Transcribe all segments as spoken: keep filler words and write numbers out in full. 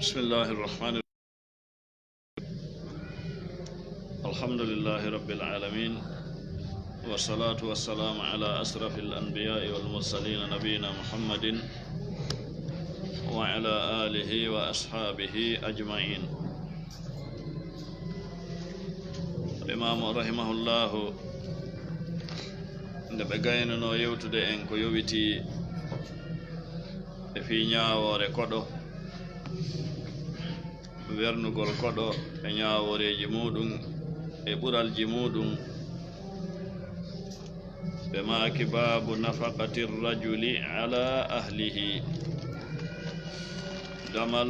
بسم الله الرحمن الرحيم. الحمد لله رب العالمين، والصلاة والسلام على أشرف الأنبياء والمرسلين نبينا محمد وعلى آله وأصحابه أجمعين. Imaamu rahimahullahu, nde ɓe gaynunoo yewtude en ko yowitii e fii ñaawoore koɗo, wernugol koɗo e ñaawooreeji muuɗum e ɓuralji muuɗum, ɓe maaki: "Baabu nafaqati rajuli ala ahlihi." Damal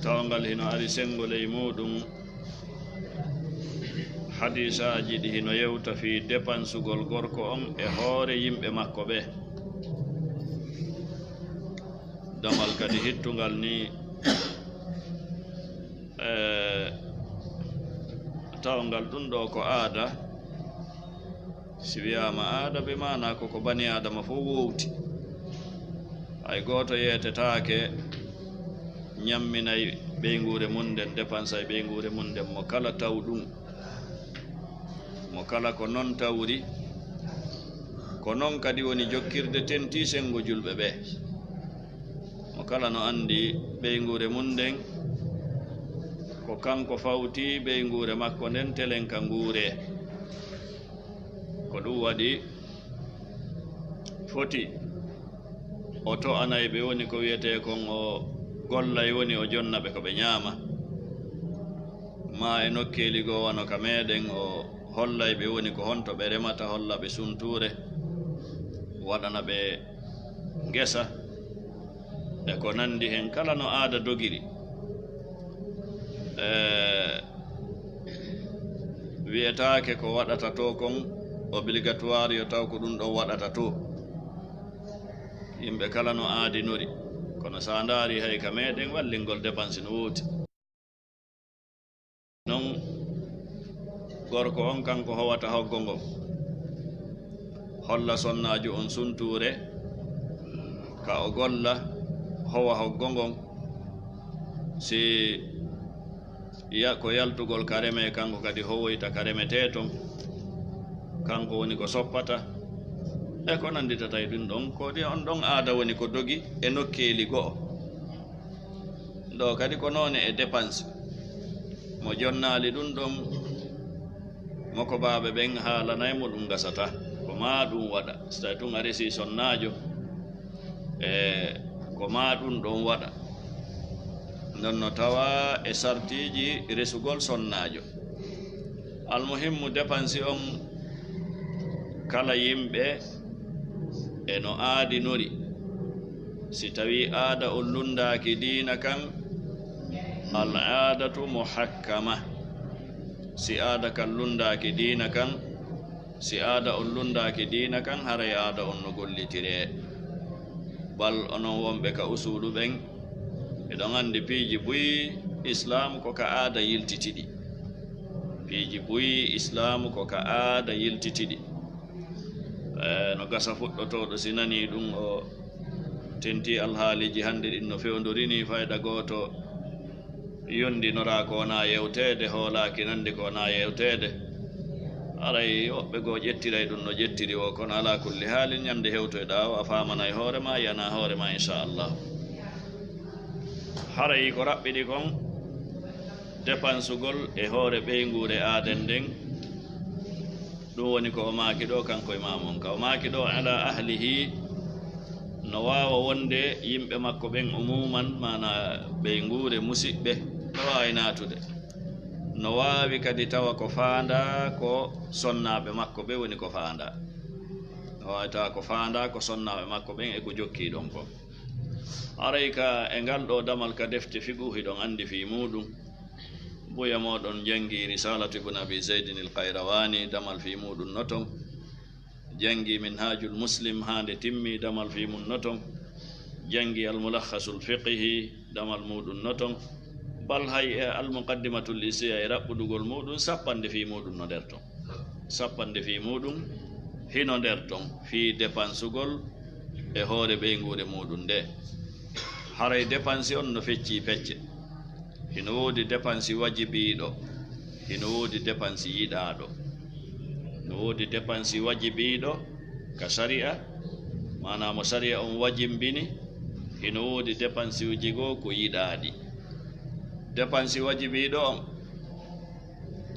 tawngal hino ari senngo ley muuɗum. Hadiisaaji ɗi hino yewta fii depansugol gorko on e hoore yimɓe makko ɓe. Damal kadi hittungal ni, eh, tawngal ɗum ɗo ko aada. Si wiyaama aada, bi maanaa ko ko bani aadama fof wowti. Hay gooto yeetetaake ñamminay ɓeynguure mum nden, depansay ɓeynguure mum nden, mo kala taw ɗum, mo kala ko non tawri. Ko non kadi woni jokkirde tentii senngo julɓe ɓe. Mo kala no anndi ɓeynguure mum nden, ko kanko fawti ɓeynguure makko nden, telen ka nguuree. Ko ɗum waɗi foti o to'anay ɓe, woni ko wiyetee kon o gollay, woni o jonna ɓe ko ɓe ñaama. Maa e nokkeeli goo wano ka meeɗen, o hollay ɓe woni ko honto ɓe remata, holla ɓe suntuure, waɗana ɓe ngesa, e ko nanndi hen kala no aada dogiri. E, wiyetaake ko waɗata to kon obligatoire yo taw ko ɗum ɗon waɗata to. Yimɓe kala no aadinori, kono so a ndaari hay ka meeɗen, wallingol depansi no woodi. Non, gorko on kanko howata hoggo ngon, holla sonnaajo on suntuure, ka o golla, howa hoggo ngon. Si ya-, ko yaltugol ka remee, kanko kadi howoyta ka remetee ton, kanko woni ko soppata, e ko nannditata e ɗum ɗon. Ko ɗi on ɗon aada woni ko dogi e nokkeeli go'o. Ɗo kadi ko noone e depanse. Mo jonnaali ɗum ɗon, mo ko baaɓe ɓen haalanay mo ɗum gasata. Ko maa ɗum waɗa. So tawi tun a resii sonnaajo, e ko maa ɗum ɗon waɗa. Non no tawa e sartiiji resugol sonnaajo. Almuhimmu, depansi on kala yimɓe e no aadinori. Si tawii aada on lunndaaki diina kan, al aadatu muhakkama. Si aada kan lunndaaki diina kan, si aada on lunndaaki diina kan, haray aada on no gollitiree. Bal onon wonɓe ka usuulu ɓen, eɗon anndi piiji buy Islaamu ko ka aada yiltiti ɗi. Piiji buy Islaamu ko ka aada yiltiti ɗi. Eh, no gasa fuɗɗotooɗo si nanii ɗum, o tentii alhaaliiji hannde ɗin no fewndori nii, fayda gooto yondinoraa ko wonaa yewteede, hoolaaki nanndi ko wonaa yewteede. Haray woɓɓe goo ƴettiray ɗum no ƴettiri woo, kono alaa kulli haalin, ñannde hewtoyɗaa o, a faamanay hoore maa, a yi'ana hoore maa, inchallah. Haray ko raɓɓiɗi kon, depansugol e hoore ɓeynguure aaden nden. Ɗum woni ko o maaki ɗo, kanko imaamu on ka. O maaki ɗo, ala ahlihi, no waawa wonde yimɓe makko ɓen umuman, maanaa ɓeynguure, musiɓɓe, no waawi naatude. No waawi kadi tawa ko faandaa ko sonnaaɓe makko ɓe woni ko faandaa. No waawi tawa ko faandaa ko sonnaaɓe makko ɓen e ko jokkii ɗon kon. Haray ka e ngal ɗo damal ka defte fiqhu, hiɗon anndi fii muuɗum. Buya mooɗon janngi Risalatu Ibn Abi Zaydin al-Qayrawani, damal fii muuɗum no ton. Janngi Minhajul Muslim haa nde timmi, damal fii mum no ton. Janngi Al-Mulakhasul Fiqhi, damal muuɗum no ton. Bal hay e Al-Muqaddimatul Izziya e raɓɓudugol muuɗum, sappande fii muuɗum no nder ton. Sappande fii muuɗum hino nder ton, fii depansugol e hoore ɓeynguure muuɗum nde. Haray depansi on no feccii pecce. Hino woodi depansi wajibiiɗo, hino woodi depansi yiɗaaɗo. No woodi depansi wajibiiɗo ka sari'a, maanaa mo sari'a on wajimbini, hino woodi depansiiji goo ko yiɗaaɗi. Depansi wajibiiɗo on,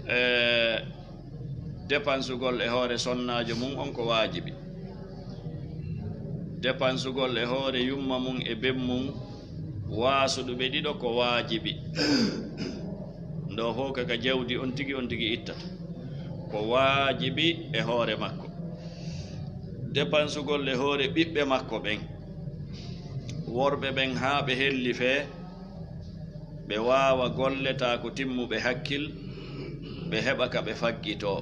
e depansugol e hoore sonnaajo mun on ko waajibi. Depansugol e hoore yumma mun e ben mun waasuɗo ɓe ɗiɗo ko waajibi. Ndo fow ka, ka jawdi on tigi, on tigi ittata. Ko waajibi e hoore makko. Depansugol e hoore ɓiɓɓe makko ɓen, worɓe ɓen haa ɓe hellifee, ɓe waawa golle taa ko timmuɓe hakkil, ɓe heɓa ka ɓe faggitoo.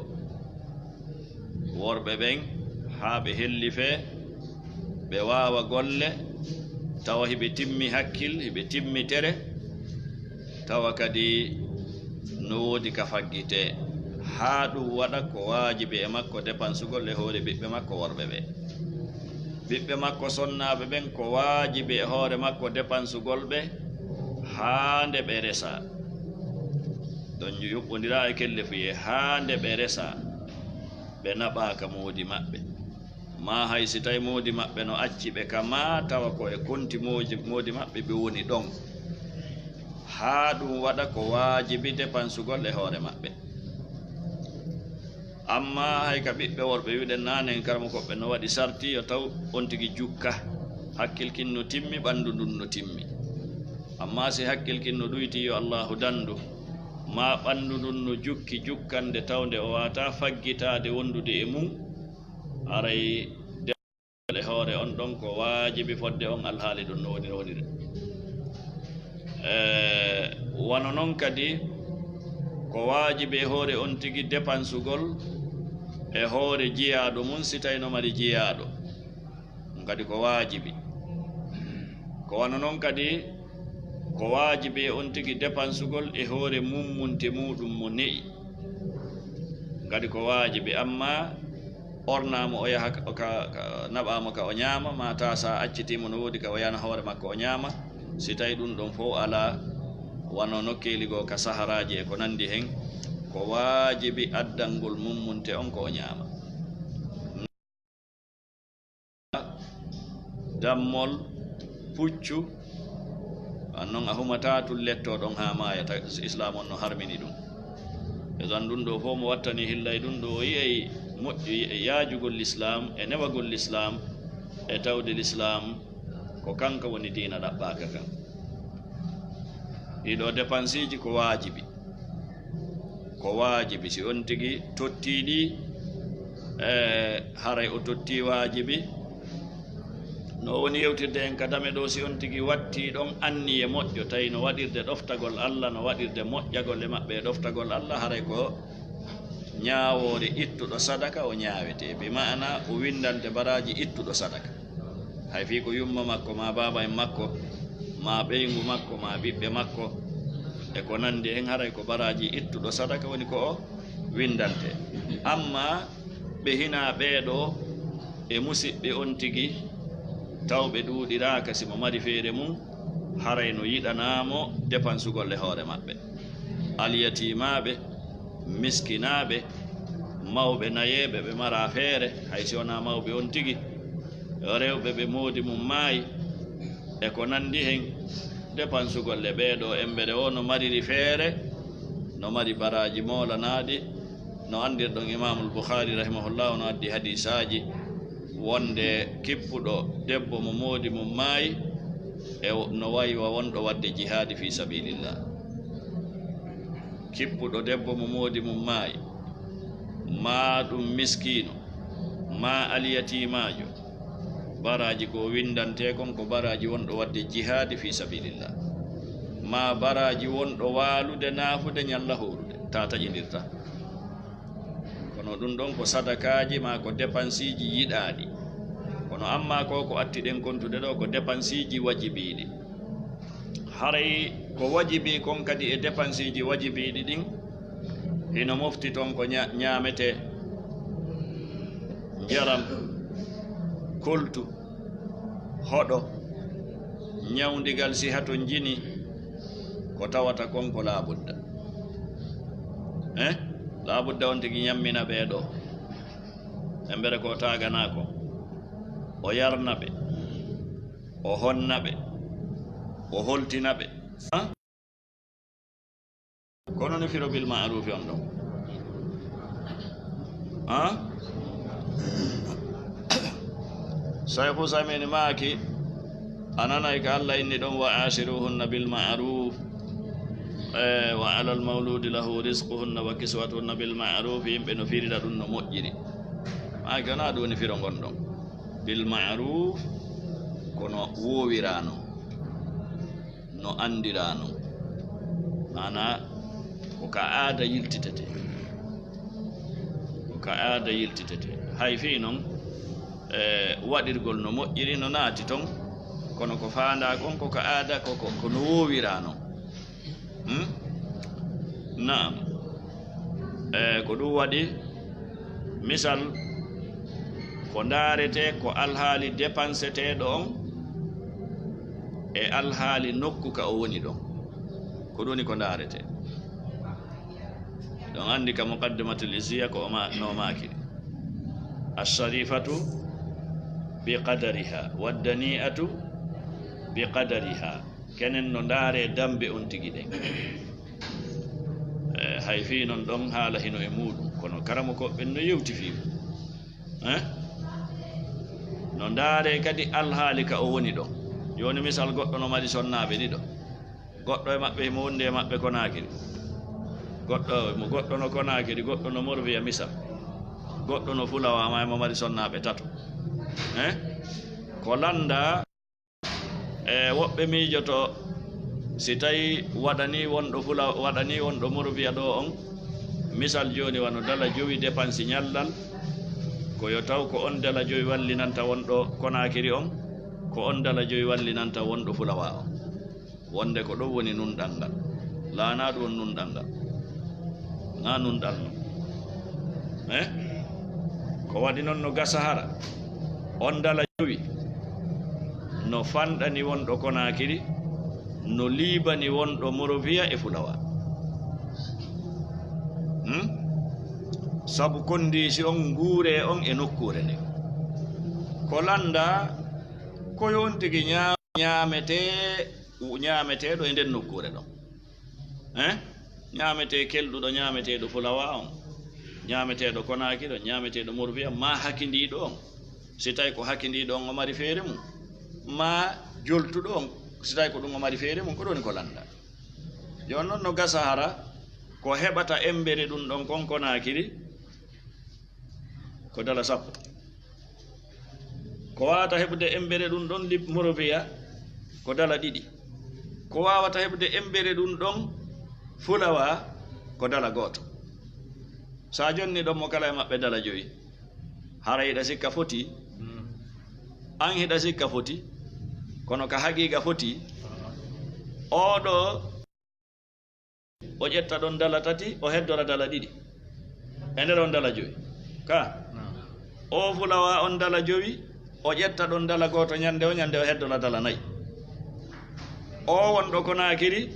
Worɓe ɓen haa ɓe hellifee, ɓe waawa golle, tawa hiɓe timmi hakkil, hiɓe timmi tere, tawa kadi no woodi ka faggitee. Haa ɗun waɗa ko waajibi e makko depansugol e hoore ɓiɓɓe makko worɓe ɓe. Ɓiɓɓe makko sonnaaɓe ɓen ko waajibi e hoore makko depansugol ɓe haa nde ɓe resaa. Ɗon yuɓɓondiraa e kellefuyee haa nde ɓe resaa, ɓe naɓaaka moodi maɓɓe. Maa hay si tawi moodi maɓɓe no acci ɓe ka maa tawa ko e konti moodi, moodi maɓɓe ɓe woni ɗon. Haa ɗun waɗa ko waajibi depansugol e hoore maɓɓe. Ammaa hay ka ɓiɓɓe worɓe, wi'uɗen naane, karamokooɓe no waɗi sarti yo taw on tigi jukka, hakkil kin no timmi, ɓandu ndun no timmi. Ammaa si hakkil kin no ɗuyti, yo Allaahu dandu, maa ɓandu ndun no jukki jukkande tawnde o waawataa faggitaade wondude e mun, haray e hoore on ɗon ko waajibi fodde on alhaali ɗun no woniri woniri. E, wano non kadi, ko waajibi e hoore on tigi depansugol e hoore jiyaaɗo mun, si tawi no mari jiyaaɗo. Ɗun kadi ko waajibi. Ko wano non kadi, ko waajibi e on tigi depansugol e hoore mummunte muɗum mo ne'i. Ɗun kadi ko waajibi, ammaa ornaa mo o yaha ka, ka, ka naɓaa mo ka o ñaama, maa taa sa accitii mo no woodi ka o yana hoore makko o ñaama, si tawi ɗun ɗon fow alaa, wano nokkeeli goo ka saharaaji e ko nandi hen, ko waajibi addangol mummunte on ko o ñaama. Dammol, puccu, an non a humataa tun lettoo ɗon haa maaya, ta-, Islaam on no harmini ɗun. E tan ɗun ɗoo fow mo wattani hillay ɗun ɗoo, o yi'ay moƴƴu yaajugol Lislaam e newagol Lislaam e tawde Lislaam ko kanka woni diina ɗaɓɓaaka kan. Ɗii ɗoo depansiiji ko waajibi. Ko waajibi si on tigi tottii ɗi, e, haray o tottii waajibi. No woni yewtirde en ka dame ɗoo, si on tigi wattii ɗon anniye moƴƴo, tawi no waɗirde ɗoftagol Alla, no waɗirde moƴƴagol e maɓɓe e ɗoftagol Alla, haray ko ñaawoore ittuɗo sadaka o ñaawetee, bi ma'ana o winndante baraaji ittuɗo sadaka. Hay fii ko yumma makko, maa baaba en makko, maa ɓeyngu makko, maa ɓiɓɓe makko, e ko nandi hen, haray ko baraaji ittuɗo sadaka woni ko o winndante. Ammaa ɓe hinaa ɓee ɗoo e musiɓɓe on tigi, taw ɓe ɗuuɗiraaka, si mo mari feere mun, haray no yiɗanaa mo depansugol e hoore maɓɓe. Alyatiimaaɓe, miskinaaɓe, mawɓe nayeeɓe ɓe maraa feere, hay si wonaa mawɓe on tigi, rewɓe ɓe moodi mun maayi, e ko nandi hen, depansugol e ɓee ɗoo embere woo no mariri feere, no mari baraaji moolanaaɗi, no anndirɗon Imaamul Bukhaari rahimahullahu no addi hadiisaaji wonde kippuɗo debbo mo moodi mun maayi, e no waywa wonɗo waɗde jihaadi fii sabiilillah. Kippuɗo debbo mo moodi mun maayi, maa ɗum miskiino, maa alyatiimaajo, baraaji goo winndantee kon ko baraaji wonɗo waɗde jihaadi fii sabiilillah, maa baraaji wonɗo waalude, naafude, ñalla hoorude, taa taƴindirtaa. Kono ɗun ɗon ko sadakaaji maa ko depansiiji yiɗaaɗi. Kono ammaa ko ko attiɗen kontude ɗoo ko depansiiji wajibiiɗi. Haray ko wajibii kon kadi e depansiiji wajibiiɗi ɗin, hino mofti ton ko ña-, ñaametee, njaram, koltu, hoɗo, Ñawndigal, si hato njini, ko tawata kon ko laabudda. Eh? Laabudda on tigi ñammina ɓee ɗoo. Embere ko o taaganaa ko. O yarna ɓe. O honna ɓe. O holtina ɓe. Ah? Kono no firo bil ma'rufi on ɗon. Ah? Shaykh Uthaymin maaki, a nanay ka Allah inni ɗon, "Wa ashiruhunna bil ma'ruf, eh, wa alal mawludi lahu rizquhunna wa kiswatuhunna bil ma'ruf," yimɓe no firira ɗum no moƴƴiri. Maaki, wonaa ɗum woni firo ngon ɗon. Bil ma'ruf, kono woowiraano. No anndiraa non. Maanaa, ko ka aada yiltitetee. Ko ka aada yiltitetee. Hay fii non, eh, waɗirgol no moƴƴiri no naati ton, kono ko faandaa kon ko ka aada, ko, ko, ko no woowiraa non. Hmm? Naam. Eh, ko ɗum waɗi, misal, ko ndaaretee ko alhaali depanseteeɗo on e alhaali nokku ka o woni ɗon. Ko ɗum woni ko ndaaretee. Ɗon anndi ka Muqaddimatul Izziya ko o ma-, no maaki. Asharifatu bi qadariha, waddani'atu bi qadariha. Kenen no ndaaree dambe on tigi ɗen. Eh, hay fii non ɗon haala hino e muuɗum, kono karamokooɓe ɓen no yewti fii mum. Eh? No ndaaree kadi alhaali ka o woni ɗon. Jooni misal, goɗɗo no mari sonnaaɓe ɗiɗo. Goɗɗo e maɓɓe himo wondi e maɓɓe Konaakiri. Goɗɗo, mo goɗɗo no Konaakiri, goɗɗo no Morviya misal. Goɗɗo no Fulawa, maa himo mari sonnaaɓe tato. Eh? Ko lannda E, woɓɓe miijoto, si tawi waɗanii wonɗo Fula-, waɗanii wonɗo Morobiya ɗoo on, misal jooni wano dala jowi depansi ñallal, ko yo taw ko on dala jowi wallinanta wonɗo Konaakiri on, ko on dala jowi wallinanta wonɗo Fulawa on. Wonde ko ɗon woni nunɗal ngal. Laanaa ɗum on nunɗal ngal. Ŋaa nunɗal non. Eh? Ko waɗi non no gasa hara. On dala jowi no fanɗani wonɗo Konaakiri, no liibani wonɗo Moroviya e Fulawa. Hmm? Sabu kondiisi on nguuree on e nokkuure nden. Ko lannda ko yo on tigi ñaa-, ñaametee, ñaameteeɗo e nden nokkuure ɗon. Eh? Ñaametee kelɗuɗo, ñaameteeɗo Fulawa on, ñaameteeɗo Konaakiri on, ñaameteeɗo Moroviya, maa hakindiiɗo on. Si tawi ko hakindiiɗo on, o mari feere mum, maa joltuɗo on, si tawi ko ɗum o mari feere mum, ko ɗum woni ko lannda. Jooni non no gasa hara ko heɓata embere ɗum ɗon kon Konaakiri, ko dala sappo. Ko waawata heɓude embere ɗum ɗon lib-, Moroviya, ko dala ɗiɗi. Ko waawata heɓude embere ɗum ɗon Fulawa, ko dala gooto. Sa jonni ɗon mo kala e maɓɓe dala jowi, hara hiɗa sikka foti? Mm. An hiɗa sikka foti? Kono ka haqiiqa foti? Oɗo o ƴetta ɗon dala tati, o heddora dala ɗiɗi. E nder on dala jowi. Ka? Naam. O Fulawa on dala jowi, o ƴetta ɗon dala gooto ñande o, ñande o heddora dala nayi. O wonɗo Konaakiri,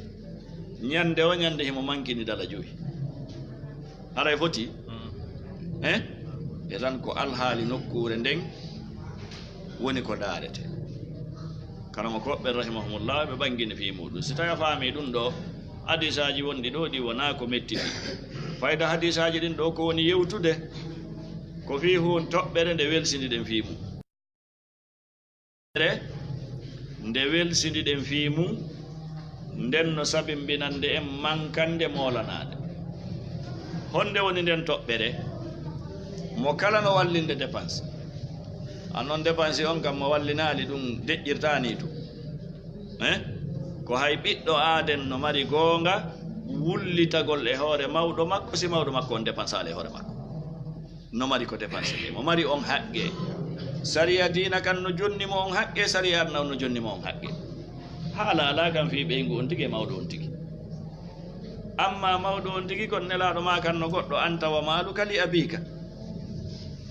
ñande o, ñande himo mankini dala jowi. Haray foti? Mm. Eh? E tan ko alhaali nokkuure nden woni ko ndaarete. Karamokooɓe rahimahumullah, ɓe ɓangini fii muuɗum. Si tawi a faamii ɗum ɗoo, hadiisaaji wonɗi ɗoo ɗi wonaa ko metti ɗi. Fayda hadiisaaji ɗin ɗoo ko woni yewtude, ko fii huun toɓɓere nde welsindiɗen fii mum. Nde welsindiɗen fii mum, nden no sabimbinande en mankande moolanaade. Honde woni nden toɓɓere? Mo kala no wallinde dépense. A non dépense on kam mo wallinaali ɗum deƴƴirtaani to. Eh? Ko hay ɓiɗɗo aaden no mari goonga wullitagol e hoore mawɗo makko, si mawɗo makko on dépensaali e hoore makko. No mari ko dépense ɗe. Mo mari on haqqe. Sariya diina kan no jonni mo on haqqe, sariya aduna on no jonni mo on haqqe. Haala alaa kan fii ɓeyngu on tigi e mawɗo on tigi. Amma mawɗo on tigi kon nelaaɗo ma kan no goɗɗo anta wa maaluka li abiika.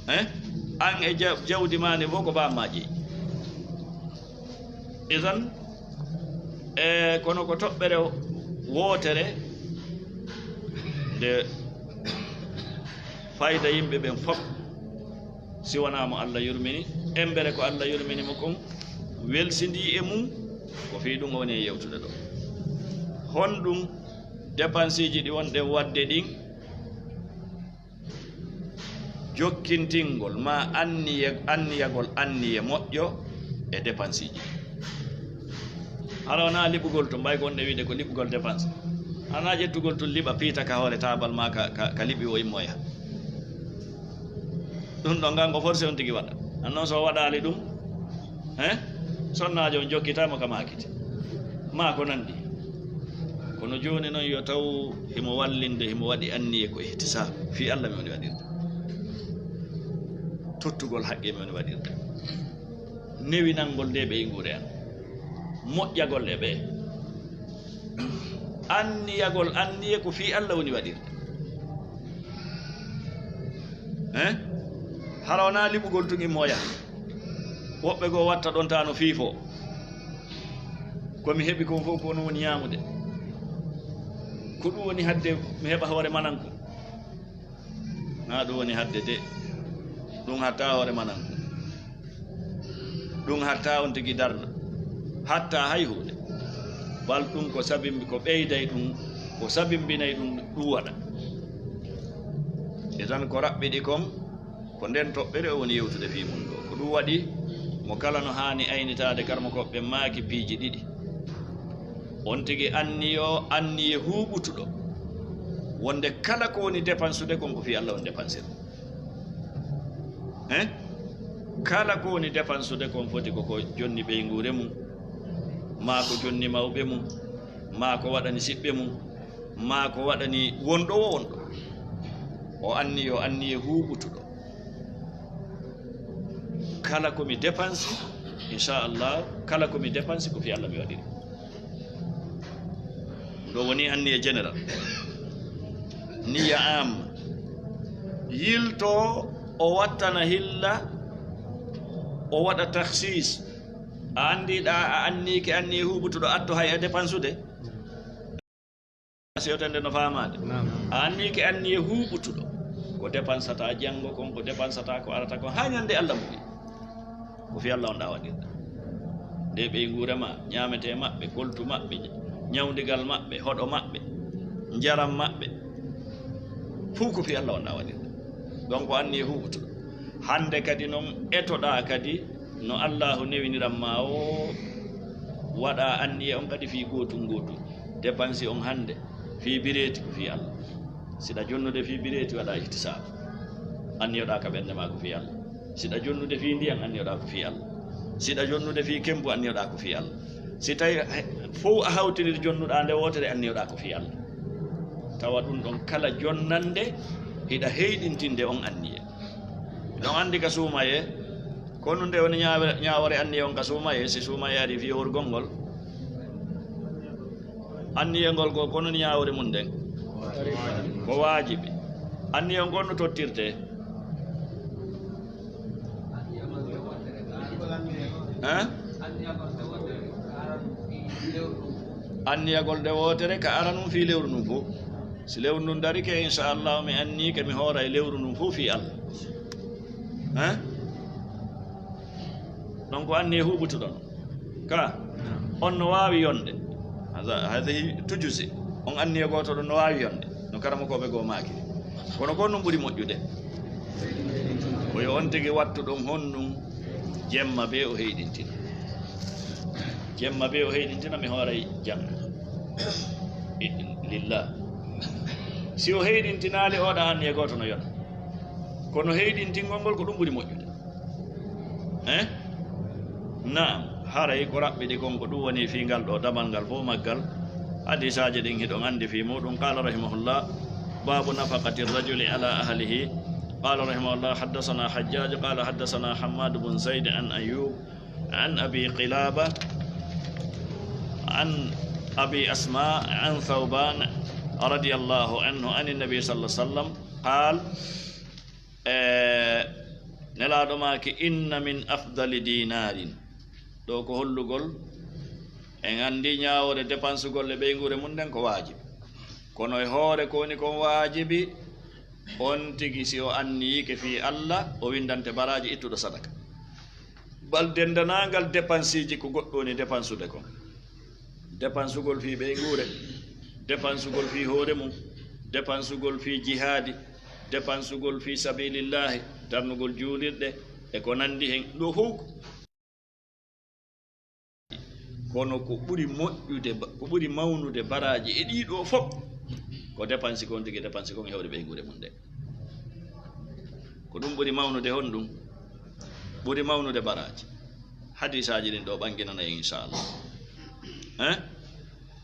Eh? An e ja-, jawdi ma ni fof ko bamma jeyi. Idan, E kono ko toɓɓere wootere nde fayda yimɓe ɓen fof, si wonaa mo Allah yurmini, embere ko Allah yurmini mo kon, welsindii e mum, ko fii ɗum o woni e yewtude ɗo. Honɗum dépensiji ɗi wonɗen waɗde ɗin? Jokkintingol ma anniye, anniyagol anniye moƴƴo e dépensiji. Hara wonaa liɓugol tun, mbay ko wonde wiide ko liɓugol dépense. Hara wonaa ƴettugol tun liɓa piita ka hoore taabal ma ka, ka, ka liɓi o immoya. Ɗum ɗon ngan ko forcé on tigi waɗa. An non so waɗaali ɗum, He? Sonnaajo on jokkitaama ka maakiti. Maa ko nanndi. Kono jooni non yo taw himo wallinde, himo waɗi anniye ko ihtisaab. Fii Allah mi woni waɗirde. Tottugol haqqe mi woni waɗirde. Newinangol nde ɓeynguure an. Moƴƴagol e ɓe. Anniyagol anniye ko fii Allah woni waɗirde. He? Hara wonaa liɓugol tun immoya. Woɓɓe goo watta ɗon taa no fiifoo. Ko mi heɓi kon fof ko onon woni ñaamude. Ko ɗum woni hadde mi heɓa hoore manan kon. Naa ɗum woni hadde de. Ɗum hatta hoore manan kon. Ɗum hatta on tigi darna. Hatta hay huunde. Bal ɗum ko sabimbi, ko ɓeyday ɗum, ko sabimbinay ɗum, ɗum waɗa. E tan ko raɓɓiɗi kon, ko nden toɓɓere o woni yewtude fii mum ɗo. Ko ɗum waɗi mo kala no haani aynitaade, karamokooɓe maaki piiji ɗiɗi. On tigi anniyo, anniye huuɓutuɗo. Wonde kala ko woni dépensude kon ko fii Allah woni dépenser. He? Kala ko woni dépensude kon foti ko ko jonni ɓeynguure mum, maa ko jonni mawɓe mum, maa ko waɗani siɓɓe mum, maa ko waɗani wonɗo wo wonɗo. O anniyo, anniye huuɓutuɗo. Kala ko mi dépense, inchallah, kala ko mi dépense ko fii Allah mi waɗiri. Ɗo woni anniya général. Niya am. Yilto o wattana hilla, o waɗa takhsis. A anndi ɗa, a anniike anniye huuɓutuɗo atto hay a dépensude. Sewtande no faamaade. Naam. A anniike anniye huuɓutuɗo. Ko dépensata janngo kon, ko dépensata ko arata kon, haa ñande Allah muɓi. Ko fii Allah on ɗa waɗirta. Nde ɓeynguure ma, ñaamete maɓɓe, koltu maɓɓe, ñawndigal maɓɓe, hoɗo maɓɓe, njaram maɓɓe. Fuu ko fii Allah on ɗa waɗirta. Donc ko anniye huuɓutuɗo. Hande kadi non etoɗa kadi no Allahu newiniran ma o, waɗa anniye on kadi fii gootun gootun. Dépense on hande fii bireeti ko fii Allah. Siɗa jonnude fii bireeti waɗa ihtisaab. Anniyoɗa ka ɓernde ma ko fii Allah. Siɗa jonnude fii ndiyan anniyoɗa ko fii Allah. Siɗa jonnude fii kembu anniyoɗa ko fii Allah. Si tawi fow a hawtinir jonnuɗa nde wootere anniyoɗa ko fii Allah. Tawa ɗum ɗon kala jonnande hiɗa heyɗintinde on anniye. Ɗon anndi ka suumayee, kono nde woni ñaawe-, ñaawore anniye on ka suumayee, si suumayee ari fii horgol ngol. Anniye ngol ko, kono ni ñaawore mum nden. Ko waajibi. Anniye on kon no tottirte. Hein? Anniyagol nde wootere ka aranun fii lewru ndun fow. Si lewru ndun darike, inchallahu, mi anniike mi hooray lewru ndun fow fii Allah. Hein? Donc, anniye huuɓutuɗon. Ka, on no waawi yonde. Haza-, hazihi tujuzi. On anniye gooto ɗon no waawi yonde. No karamokooɓe goo maaki. Kono ko on ɗum ɓuri moƴƴude. Ko yo on tigi wattu ɗon honɗum jemma bee o heyɗintina. Jemma bee o heyɗintina mi hooray janngo. I-, lillah. Si o heyɗintinaali, oɗa anniye gooto no yona. Kono heyɗintingol ngol ko ɗum ɓuri moƴƴude. Eh? Naam, haray ko raɓɓiɗi kon ko ɗum woni fii ngal ɗo damal ngal fow maggal. Hadiisaaji ɗin hiɗon anndi fii muɗum. Qaala rahimahullah, baabu nafaqati rajuli ala ahlihi. Qaala rahimahullah, haddasana Hajjaaj, qaala haddasana Hammaad bun Zayd an Ayyuub, an Abi Qilaaba, an Abi Asmaa, an Thawbaan, radiyallahu anhu, an Nabi sallallahu alayhi wa sallam, qaal, E, Nelaaɗo maaki, inna min afdali dinaarin. Ɗo ko hollugol En anndi ñaawoore depansugol e ɓeynguure mum nden ko waajibi. Kono e hoore ko woni kon waajibi, on tigi si o anniyike fii Alla, o winndante baraaji ittuɗo sadaka. Bal denndanaangal depansiiji ko goɗɗo woni depansude kon. Depansugol fii ɓeynguure, depansugol fii hoore mum, depansugol fii jihaadi, depansugol fii sabilillahi, darnugol juulirɗe, e ko nanndi hen, ɗo fow ko. Kono ko ɓuri moƴƴude ba-, ko ɓuri mawnude baraaji e ɗii ɗoo fow, ko depansi kon tigi, depansi kon e hoore ɓeynguure mum nde. Ko ɗum ɓuri mawnude honɗum? Ɓuri mawnude baraaji. Hadiisaaji ɗin ɗoo ɓannginana en, inchallah. Hein?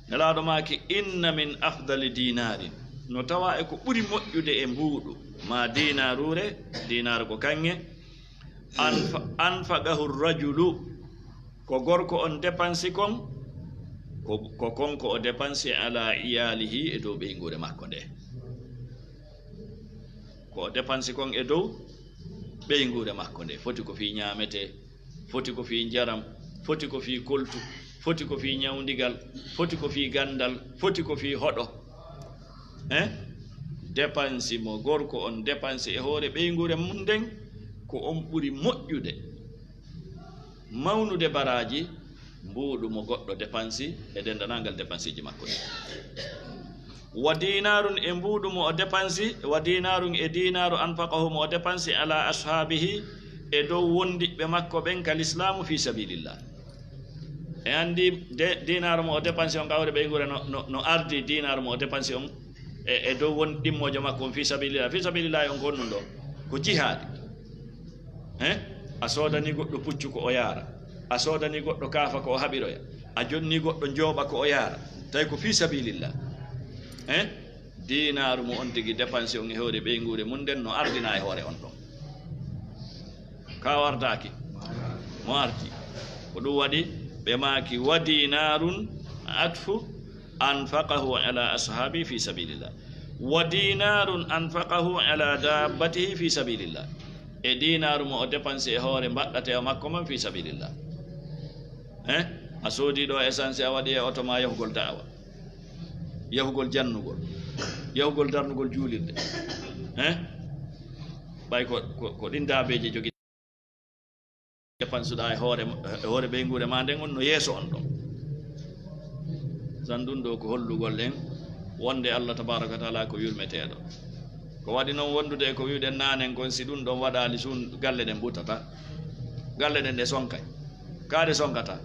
Nelaaɗo maaki, "Inna min afdali dinaarin." No tawaa e ko ɓuri moƴƴude e mbuuɗu, maa dinaaruure, dinaaru ko kaŋŋe, anfa-, anfaqahu rajulu, ko gorko on depansi kon, ko, ko kon ko o depansi ala iyalihi, e dow ɓeynguure makko nde. Ko o depansi kon e dow ɓeynguure makko nde. Foti ko fii ñaametee, foti ko fii njaram, foti ko fii koltu, foti ko fii ñawndigal, foti ko fii ganndal, foti ko fii hoɗo. Eh? Depansi mo gorko on depansi e hoore ɓeynguure mum nden, ko on ɓuri moƴƴude, mawnude baraaji, mbuuɗu mo goɗɗo depansi e denndanangal depansiiji makko ɗin. Wa dinaarun, e mbuuɗu mo o depansi, wa dinaarun, e dinaaru, anfaqahu, mo o depansi, ala ashaabihi, e dow wondiɓɓe makko ɓen, ka lislaamu, fi sabilillah. E anndi de, dinaaru mo o depansi on, ka hoore ɓeynguure no, no, no ardi dinaaru mo o depansi on e, e dow won ɗimmoojo makko on, fi sabilillah. Fi sabilillah on ko honɗum ɗo? Ko jihaadi. He? A soodani goɗɗo puccu ko o yaara. A soodani goɗɗo kaafa ko o haɓiroya. A jonni goɗɗo njooɓa ko o yaara. Tawi ko fi sabilillah. He? Dinaaru mo on tigi depansi on e hoore ɓeynguure mum nden no ardina e hoore on ɗon. Ka o ardaaki? Mo ardi. Ko ɗum waɗi ɓe maaki, "Wa dinaarun atfu anfaqahu ala ashaabi fi sabilillah. Wa dinaarun anfaqahu ala dabbatihi fi sabilillah." E dinaaru mo o depansi e hoore mbaɗɗateewa makko man fi sabilillah. Eh? A soodi ɗo essence, a waɗi e oto ma yahugol da'awa, yahugol jannugol, yahugol darnugol juulirde. Eh? Ɓay ko, ko, ko ɗin daabeeje jogi. Depansuɗaa e hoore, e hoore ɓeynguure ma nden on no yeeso on ɗon. San ɗum ɗo ko hollugol en wonde Allah tabaraka wa taala ko yurmeteeɗo. Ko waɗi non wondude e ko wi'uɗen naanen kon, si ɗum ɗon waɗaali sun, galle ɗen ɓutata. Galle ɗen ɗe sonkay. Kaa ɗe sonkata?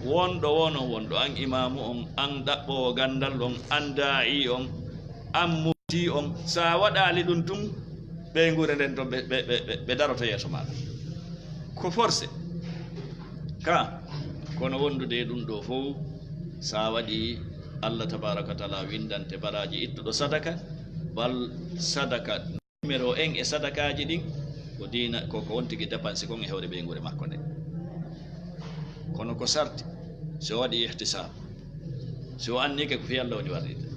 Wonɗo wo non wonɗo, an imaamu on, an ɗaɓɓoowo gandal on, an daa'i on, an mufti on, sa waɗaali ɗum tun, ɓeynguure nden ton ɓe, ɓe, ɓe, ɓe, ɓe daroto yeeso maaɗa. Ko forcé. Ka, kono wondude e ɗum ɗo fow, sa waɗi, Allah tabaraka wa taala windante baraaji ittuɗo sadaka, bal sadaka. Numéro en e sadakaaji ɗin, ko diina, ko, ko on tigi dépense kon e hoore ɓeynguure makko nde. Kono ko sarti, si o waɗi ihtisaab, si o annike ko fii Allah woni waɗirde.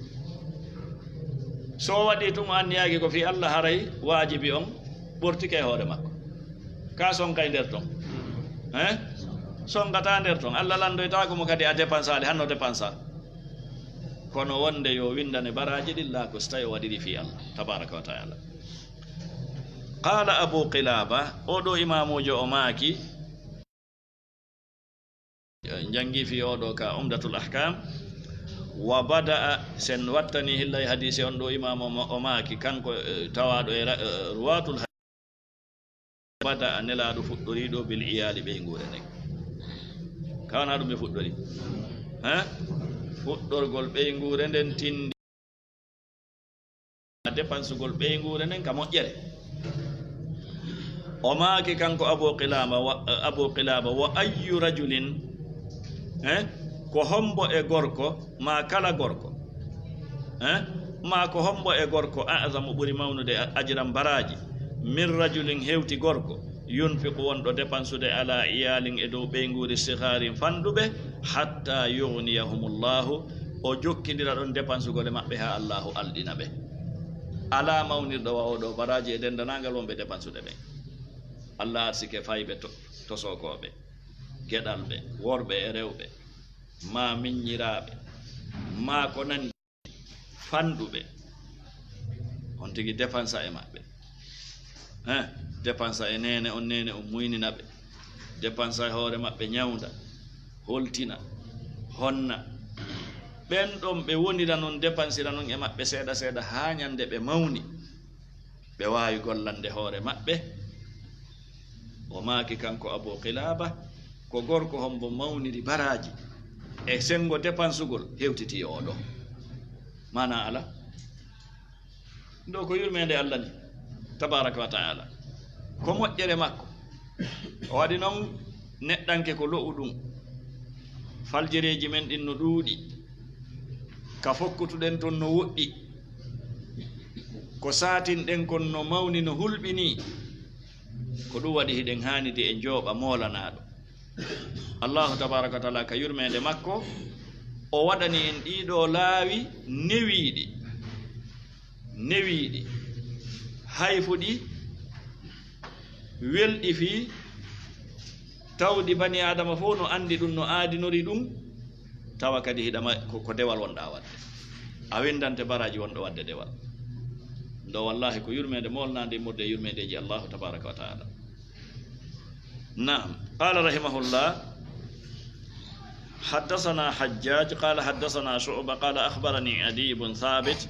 So o waɗi tun, o anniyaaki ko fii Allah, haray waajibi on ɓortike e hoore makko. Ka sonkay nder ton? Hein? Sonkata nder ton. Allah landoytaako mo kadi a dépensaali, hanno dépensa. Kono wonde yo windane baraaji ɗin, laa ko si tawi o waɗiri fii Allah tabaraka wa taala. Qaala Abu Qilaaba, oo ɗoo imaamuujo o maaki, en janngi fii oo ɗoo ka Umdatul Ahkam, wa bada'a, sen wattani hillay hadiise on ɗoo imaamu o ma-, o maaki, kanko, eh, tawaaɗo e ra-, eh, ruwaatul Bada a Nelaaɗo fuɗɗorii ɗoo bil iyaali, ɓeynguure nden. Ka wonaa ɗum ɓe fuɗɗori? Hein? Fuɗɗorgol ɓeynguure nden tindi dépensugol ɓeynguure nden ka moƴƴere. O maaki kanko Abu Qilaaba, wa, Abu Qilaaba, wa ayyu rajulin, hein? Ko hombo e gorko, maa kala gorko, eh? Maa ko hombo e gorko, a'zamu, ɓuri mawnude a-, ajran, baraaji, min rajulin, hewti gorko, yunfiqu, wonɗo dépensude, ala iyalin, e dow ɓeynguure, sigaarin, fanɗuɓe, hatta yughniyahumullahu, o jokkindira ɗon dépensugol e maɓɓe haa Allahu alɗina ɓe. Alaa mawnirɗo wa oo ɗoo baraaji e denndanangal wonɓe dépensude ɓen. Allah arsike fayɓe to-, tosokooɓe, geɗalɓe, worɓe e rewɓe. maa miññiraaɓe, maa ko nani fanɗuɓe, on tigi dépensa e maɓɓe. Hein, dépensa e neene on, neene on muynina ɓe, dépensa e hoore maɓɓe, ñawnda, holtina, honna. Ɓen ɗon ɓe wonira non, dépensira non e maɓɓe seeɗa seeɗa haa ñande ɓe mawni, ɓe waawi gollande hoore maɓɓe. O maaki kanko Abu Qilaaba, ko gorko hombo mawniri baraaji e senngo depansugol hewtiti e oo ɗoo? Maanaa alaa. Ɗoo ko yurmeende Alla ni, tabaaraka wa ta'aala. Ko moƴƴere makko. O waɗi non neɗɗanke ko lo'uɗum. Faljereeji men ɗin no ɗuuɗi. Ka fokkutuɗen ton no woɗɗi. Ko saatinɗen kon no mawni, no hulɓinii. Ko ɗum waɗi hiɗen haanidi e njooɓa moolanaaɗo. Allaahu tabaaraka wa ta'aala ka yurmeende makko, o waɗani en ɗii ɗoo laawi newiiɗi, newiiɗi, hayfuɗi, welɗi fii tawdi bani Aadama fof no anndi ɗum, no aadinori ɗum, tawa kadi hiɗa ma-, ko, ko dewal wonɗaa waɗde. A winndante baraaji wonɗo waɗde dewal. Ɗoo wallaahi ko yurmeende moolnaande immorde e yurmeendeeji Allaahu tabaaraka wa ta'aala. نعم. قال رحمه الله: حدثنا حجاج قال حدثنا شعبة قال أخبرني عدي بن ثابت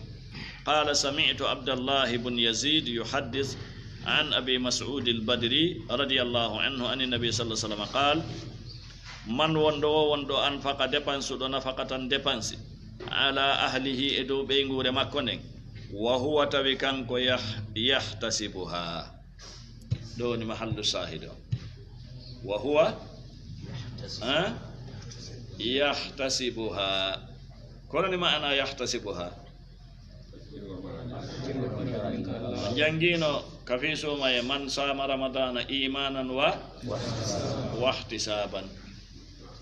قال سمعت عبد الله بن يزيد يحدث عن أبي مسعود البدري رضي الله عنه عن النبي صلى الله عليه وسلم قال: من wonɗo o wonɗo أنفق dépensuɗo نفقة dépense على أهله e dow ɓeynguure makko nden وهو tawi kanko يح-، يحتسبها. Ɗo woni mahallu shahid o. وهو, eh, يحتسبها. Kono ni maana يحتسبها. Jangino ka fi suma e من صام رمضان إيمانا و-، واحتسابا.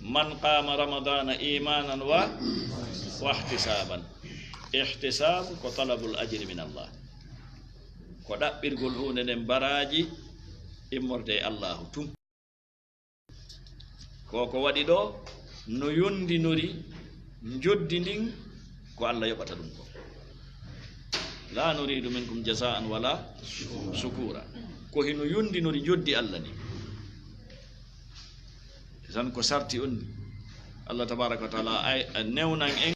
من قام رمضان إيمانا و-، واحتسابا. Ihtisab ko talabul ajri min Allah. Ko ɗaɓɓirgol huunde nden baraaji immorde e Allaahu tun. Ko ko waɗi ɗo no yondinori njoddi ndin ko Allah yoɓata ɗum ko. La nuridu minkum jazaan wala shukura. Ko hino yondinori njoddi Allah ni. Tan ko sarti on ni. Allah tabaraka wa taala ay, a newnan en.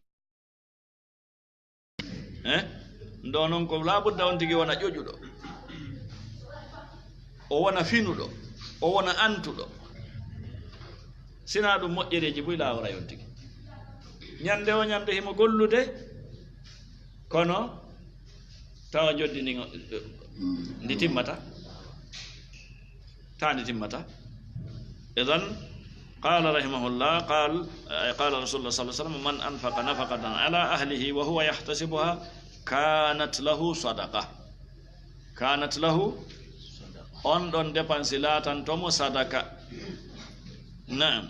Eh? Ndo non ko labudda on tigi wona ƴoƴuɗo. O wona finuɗo. O wona antuɗo. Sina ɗum moƴƴereeji buy laaworay on tigi. Ñande o ñande himo gollude, kono tawa joddi ndi, ndi timmata. Taandi timmata. Idan, qala rahimahullah, qal, eh, qala Rasulullah sallallahu alaihi wasallam: "Man anfaqa nafaqatan ala ahlihi wa huwa yahtasibuha, kanat lahu sadaqa." Kanat lahu, on ɗon dépense laatanto mo sadaka. Naam.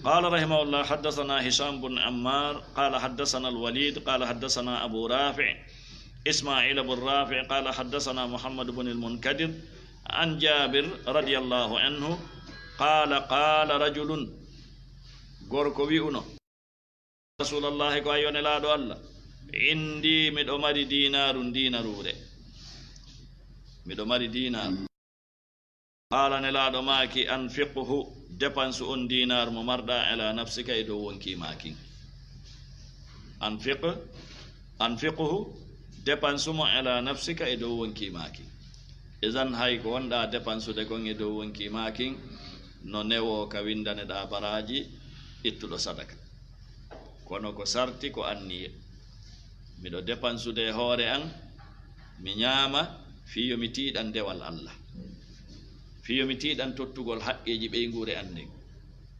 قال رحمه الله: حدثنا هشام بن عمار قال حدثنا الوليد قال حدثنا أبو رافع إسماعيل بن رافع قال حدثنا محمد بن المنكدر عن جابر رضي الله عنه قال: قال رجل, gorko wi'uno, Rasulallahi, ko a yo Nelaaɗo Allah, indi miɗo mari diinaaru, diinaruure. Miɗo mari diinaaru. Haala Nelaaɗo maaki: "Anfiqhu, dépense on dinar mo marɗa, ala nafsika, e dow wonki maakin." Anfiq, anfiqhu, dépense mo, ala nafsika, e dow wonki maakin. Idan hay ko wonɗa dépensude kon e dow wonki maakin, no newo ka windaneɗa baraaji ittuɗo sadaka. Kono ko sarti ko anniye. Miɗo dépensude e hoore an, mi ñaama, fii yo mi tiiɗan dewal Allah. Fii yo mi tiiɗan tottugol haqqeeji ɓeynguure an nden.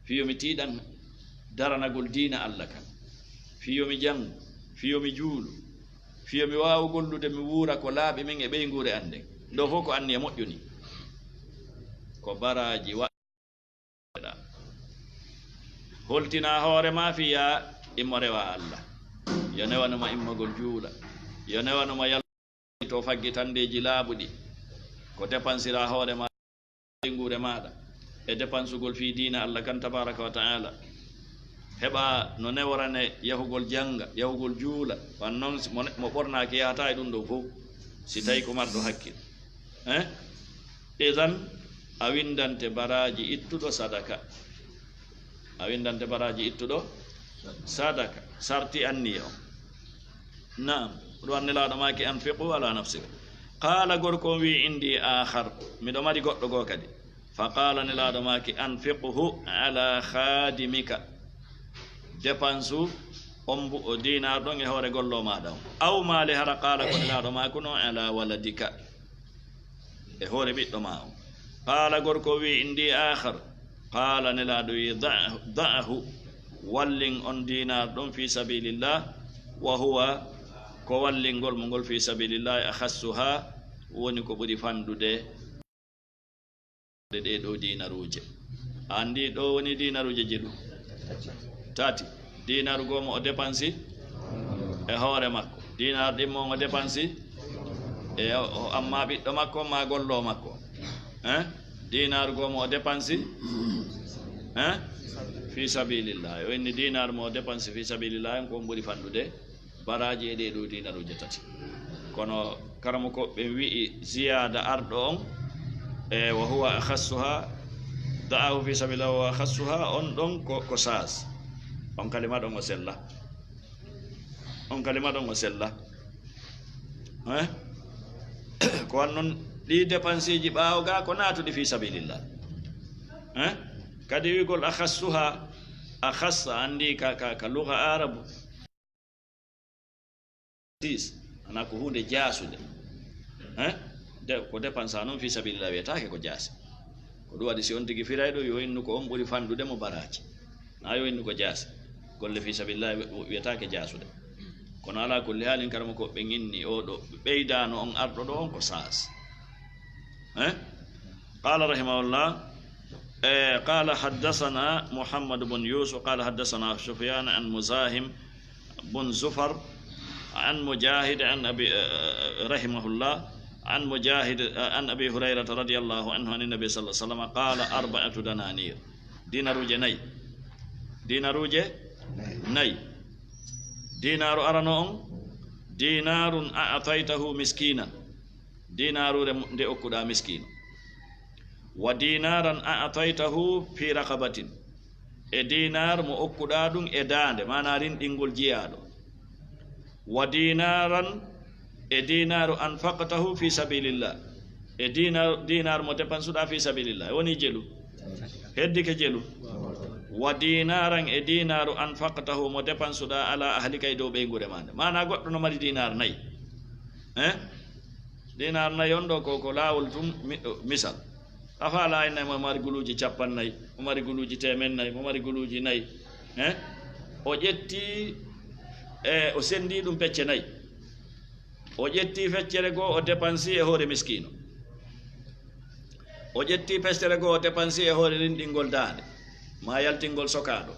Fii yo mi tiiɗan daranagol diina Allah kan. Fii yo mi jangu, fii yo mi juulu, fii yo mi waawu gollude, mi wuura ko laaɓi min e ɓeynguure an nden. Ɗo fof ko anniye moƴƴo ni. Ko baraaji wa-, holtina hoore ma fii yaa immo rewa Allah. Yo newanuma immagol juula. Yo newanuma yal-, to faggitandeeji laaɓuɗi. Ko dépensira hoore ma, nguure maaɗa, e dépensugol fii diina Allah kan tabaraka wa ta'ala. heɓa no neworane yahugol jannga, yahugol juula, wan noon si mo ne-, mo ɓornaaki yahata e ɗum ɗo fof, si tawi ko marɗo hakkil. Eh? Idan, a winndante baraaji ittuɗo sadaka. A winndante baraaji ittuɗo sadaka. Sarti anniya on. Naam, ɗum Nelaaɗo maaki, "Anfiqu ala nafsika." Qaala, gorko on wi'i, "Indi aakhar, miɗo mari goɗɗo goo kadi." Fa qaala, Nelaaɗo maaki, "Anfiqhu ala khadimika." Dépense on mbu-, o dinar ɗon e hoore gollo maaɗa on. Aw maali, hara qaala ko Nelaaɗo maaku no, "Ala waladika." E hoore ɓiɗɗo ma on. Qaala, gorko wi'i, "Indi aakhar." Qaala, Nelaaɗo wi'i, "Da-, da'ahu, wallin on dinar ɗon fi sabilillah, wa huwa, ko wallingol mo ngol fi sabilillah, akhassuha, woni ko ɓuri fanɗude ɗe ɗo dinaruuje." A anndi ɗo woni dinaruuje jeɗu? Tati. Dinaru goo mo o dépensi e hoore makko. Dinar ɗimmo o dépensi e o, amma ɓiɗɗo makko, ma gollo makko. Hein? Dinar goo mo o dépensi, hein? Fi sabilillah. O inni dinar mo o dépensi fi sabilillah, on ko on ɓuri fanɗude baraaji e ɗee ɗoo dinaruuje tati. Kono karamoko ɓen wi'i ziyaada arɗo on, e, "Wa huwa akhassuha, da'ahu fi sabilillah wa huwa akhassuha", on ɗon ko, ko saas. On kalima ɗon o sella. On kalima ɗon o sella. Eh? Ko wan non ɗi dépenseji ɓaawo ga ko naatuɗi fi sabilillah. Eh? Kadi wi'ugol akhassuha, akhassa, anndi ka, ka, ka lugha Arabu. Sis, ana ko huunde jaasude. Eh? De, ko dépense non fi sabilillah wiyetaake ko jaasi. Ko ɗum waɗi si on tigi firayɗo yo innu ko on ɓuri fanɗude mo baraaji. Na yo innu ko jaasi. Golle fi sabilillah wi-, wi-, wiyetaake jaasude. Kono ala kulli haalin karamoko ɓe inni o ɗo ɓeydano on arɗo ɗo on ko saas. Eh? Qala rahimahullah, eh, qala haddathana Muhammad bun Yusuf, qala haddathana Sufyan an Muzahim bun Zufar, an Mujahid, an Abi, eh, rahimahullah, an Mujahid, eh, an Abi Hurairata radiyallahu anhu, an Nabi sallallahu alaihi wasallam, qala, "Arba'atu dananir." Dinaruuje nay. Dinaruuje nay. Dinaru arano on, dinarun a'taytahu miskinan. Dinaru re-, nde okkuɗa miskino. Wa dinaran a'taytahu fi raqabatin. E dinar mo okkuɗa ɗum e daande, maana rinɗingol jiyaaɗo. Wa dinaran, e dinaru anfaqtahu fi sabilillah. E dinar, dinar mo dépensuɗa fi sabilillah. E woni jelu. Heddike jelu. Wa dinaran, e dinaru anfaqtahu mo dépensuɗa ala ahlika e dow ɓeynguure ma nde. Maana goɗɗo no mari dinar nay. Eh? Dinar nay on ɗo ko, ko laawol tun mi-, misal. A faala ay nay mo mari guluuji cappan nay, mo mari guluuji teemen nay, mo mari guluuji nay. Eh? O ƴetti, e, o sendi ɗum pecce nay. O ƴetti feccere goo o dépensi e hoore miskino. O ƴetti feccere goo o dépensi e hoore rinɗingol daande, ma yaltingol sokaaɗo.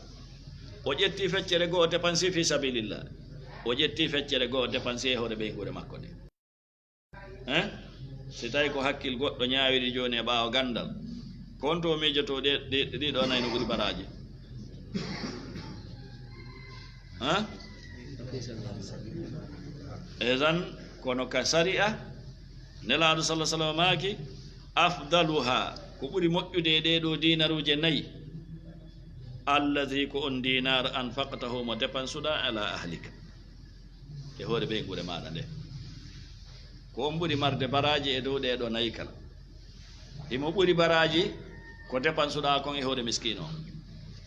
O ƴetti feccere goo o dépensi fi sabilillah. O ƴetti feccere goo o dépensi e hoore ɓeynguure makko nde. Eh? Si tawi ko hakkil goɗɗo ñaawiri jooni e ɓaawo ganndal, ko on to miijoto ɗe, ɗe, ɗiɗo nayi no ɓuri baraaji? Eh? Ezan, kono ka sari'a, Nelaaɗo sallallahu alaihi wasallam maaki, "Afdaluha, ko ɓuri moƴƴude e ɗee ɗoo dinaruuje nayi, allazi, ko on dinar anfaqtahu mo dépensuɗa ala ahlika." E hoore ɓeynguure maaɗa nde. Ko on ɓuri marde baraaji e dow ɗee ɗoo nayi kala. Himo ɓuri baraaji ko dépensuɗa kon e hoore miskino on.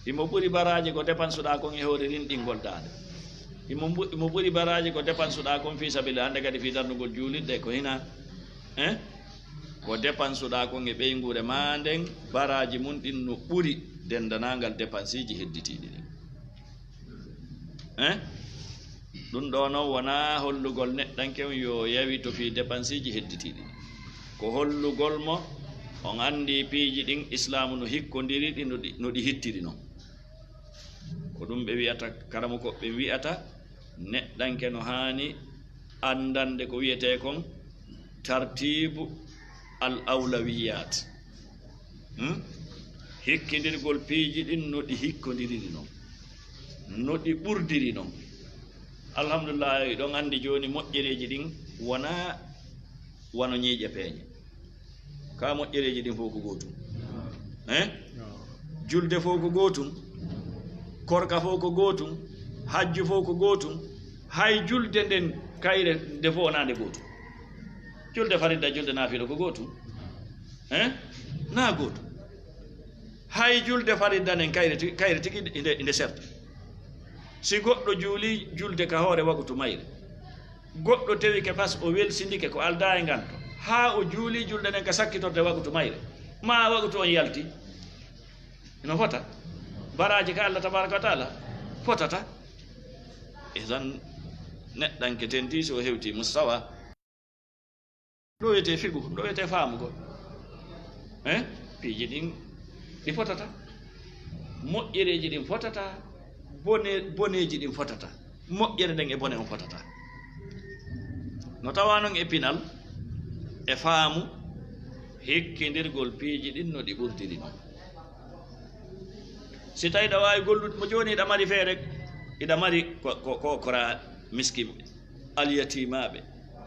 Himo ɓuri baraaji ko dépensuɗa kon e hoore rinɗingol daande. Himo mbu-, himo ɓuri baraaji ko dépensuɗa kon fi sabilillah, hannde kadi fi darnugol juulirɗe ko hina. Eh? Ko dépensuɗa kon e ɓeynguure ma nden, baraaji mun ɗin no ɓuri denndanangal dépenseji hedditiiɗi ɗin. Eh? Ɗum ɗo noon wonaa hollugol neɗɗanke on yo yawito fii dépenseji hedditiiɗi. Ko hollugol mo on anndi piiji ɗin Islaamu no hikkondiri ɗi, no ɗi, no ɗi hittiri noon. Ko ɗum ɓe wi'ata, karamoko ɓe wi'ata, neɗɗanke no haani anndande ko wi'etee kon tartiibu al awlawiyaat. Hmm? Hikkindirgol piiji ɗin no ɗi hikkondiriri noon. No ɗi ɓurdiri noon. Alhamdulillahi, ɗon anndi jooni moƴƴereeji ɗin wonaa wano ñiiƴe peeñe. Ka moƴƴereeji ɗin fof ko gootum. Eh? Julde fof ko gootum. Korka fof ko gootum. Hajju fof ko gootum. Hay julde nden kayre nde fof wonaa nde gootum. Julde faridda, julde naafila ko gootum. Eh? Naa gootum. Hay julde faridda nden kayre ti-, kayre tigi inde, inde serta. Si goɗɗo juuli julde ka hoore wakutu mayre, goɗɗo tewike fas o welsindike ko aldaa e nganto, haa o juuli julde nden ka sakkitorde wakutu mayre, ma wakutu on yalti, ino fota? Baraaji ka Allah tabaraka wa taala fotata. Idan neɗɗanke tentii si o hewtii mustawa. Ɗo wiyetee figu, ɗo wiyetee faamugol. Eh? Piiji ɗin ɗi fotata. Moƴƴereeji ɗin fotata. Bone, boneeji ɗin fotata. Moƴƴere nden e bone on fotata. No tawa non e pinal, e faamu, hikkindirgol piiji ɗin no ɗi ɓurdiri non. Si tawi ɗa waawi gollude mo jooni, iɗa mari feere, iɗa mari ko, ko, ko kora miskinɓe, alyatimaaɓe,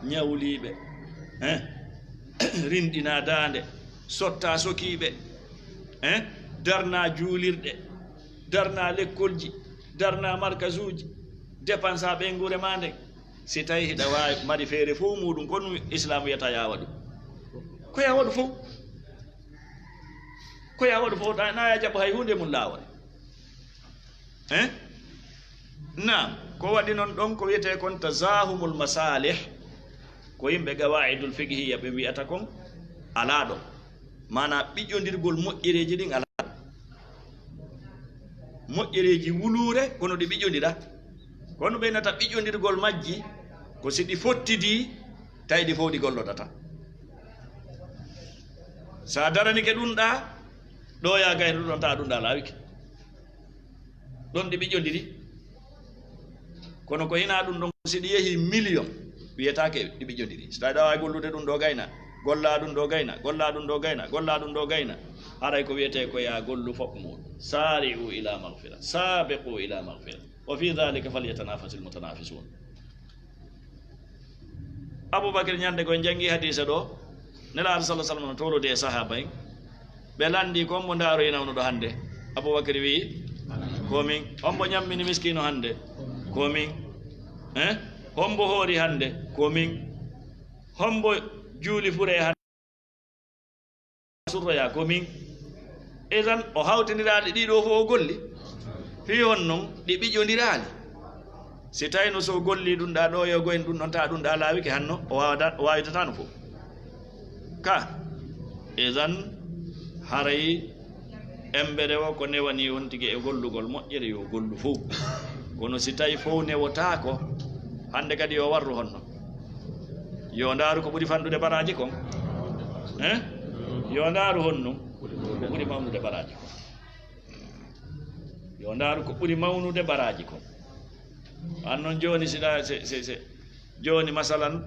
ñawliiɓe, eh, rinɗinaa daande, sottaa sokiiɓe, eh, darnaa juulirɗe, darnaa lekkolji, darnaa markasuuji, depansaa ɓeynguure maa nden. Si tawi hiɗa waawi mari feere fof muuɗum, ko ɗum Islaamu wiyata yaa waɗu. Ko yaa waɗu fof. Ko yaa waɗu fof, na, na yaa jaɓu hay huunde mum laawol. Eh? Naam, ko waɗi noon ɗon ko wiyetee kon tazahumul masalih, ko yimɓe gawaidul fiqhiyya ɓe wiyata kon alaa ɗon. Maanaa ɓiƴƴondirgol moƴƴereeji ɗin alaa ɗon. Moƴƴereeji wuluure, kono ɗi ɓiƴƴondira. Kono ɓe nata ɓiƴƴondirgol majji, ko si ɗi fottidii, tawi ɗi fof ɗi gollodata. Sa daranike ɗum ɗa, ɗo ya gayno ɗum ɗon, ta ɗum ɗa laawike. Ɗon ɗi ɓiƴƴondiri. Kono ko hinaa ɗum ɗon, si ɗi yehi miliyon, wiyetaake ɗi ɓiƴƴondiri. Si tawi ɗa waawi gollude ɗum ɗo gayna, golla ɗum ɗo gayna, golla ɗum ɗo gayna, golla ɗum ɗo gayna. Haray ko wiyetee ko ya gollu fof muuɗum. Sari'u ila maghfira, sabiqu ila maghfira. Wa fi dhalika falyatanafasil mutanafisun. Abubakar ñande ko en janngi hadiisa ɗo, Nelaaɗo sallallahu alaihi wasallam no towlodi e sahaaba en. Ɓe lanndii ko: "Hombo ndaaroyi nawnuɗo hannde?" Abubakar wi'i: "Ko min." "Hombo ñammini miskiino hannde?" "Ko min." "Eh? Hombo hoori hannde?" "Ko min." "Hombo juuli fure hannde?" Surroya ko min. Idan o hawtindiraali ɗiɗo fof o golli. Fii honno ɗi ɓiƴƴondiraali? Si tawino so o golli ɗum ɗa ɗo yo goyen ɗum ɗon ta ɗum ɗa laawike hanno, o waawata, o waawitataano fof. Ka, idan haray embere o ko newani on tigi e gollugol moƴƴere yo gollu fof. Kono si tawi fof newotaako, hannde kadi yo warru honno? Yo ndaaru ko ɓuri fanɗude baraaji kon. Eh? Yo ndaaru honno ko ɓuri mawnude baraaji kon. Yo ndaaru ko ɓuri mawnude baraaji kon. An non jooni si ɗa, se, se, se, jooni masalan,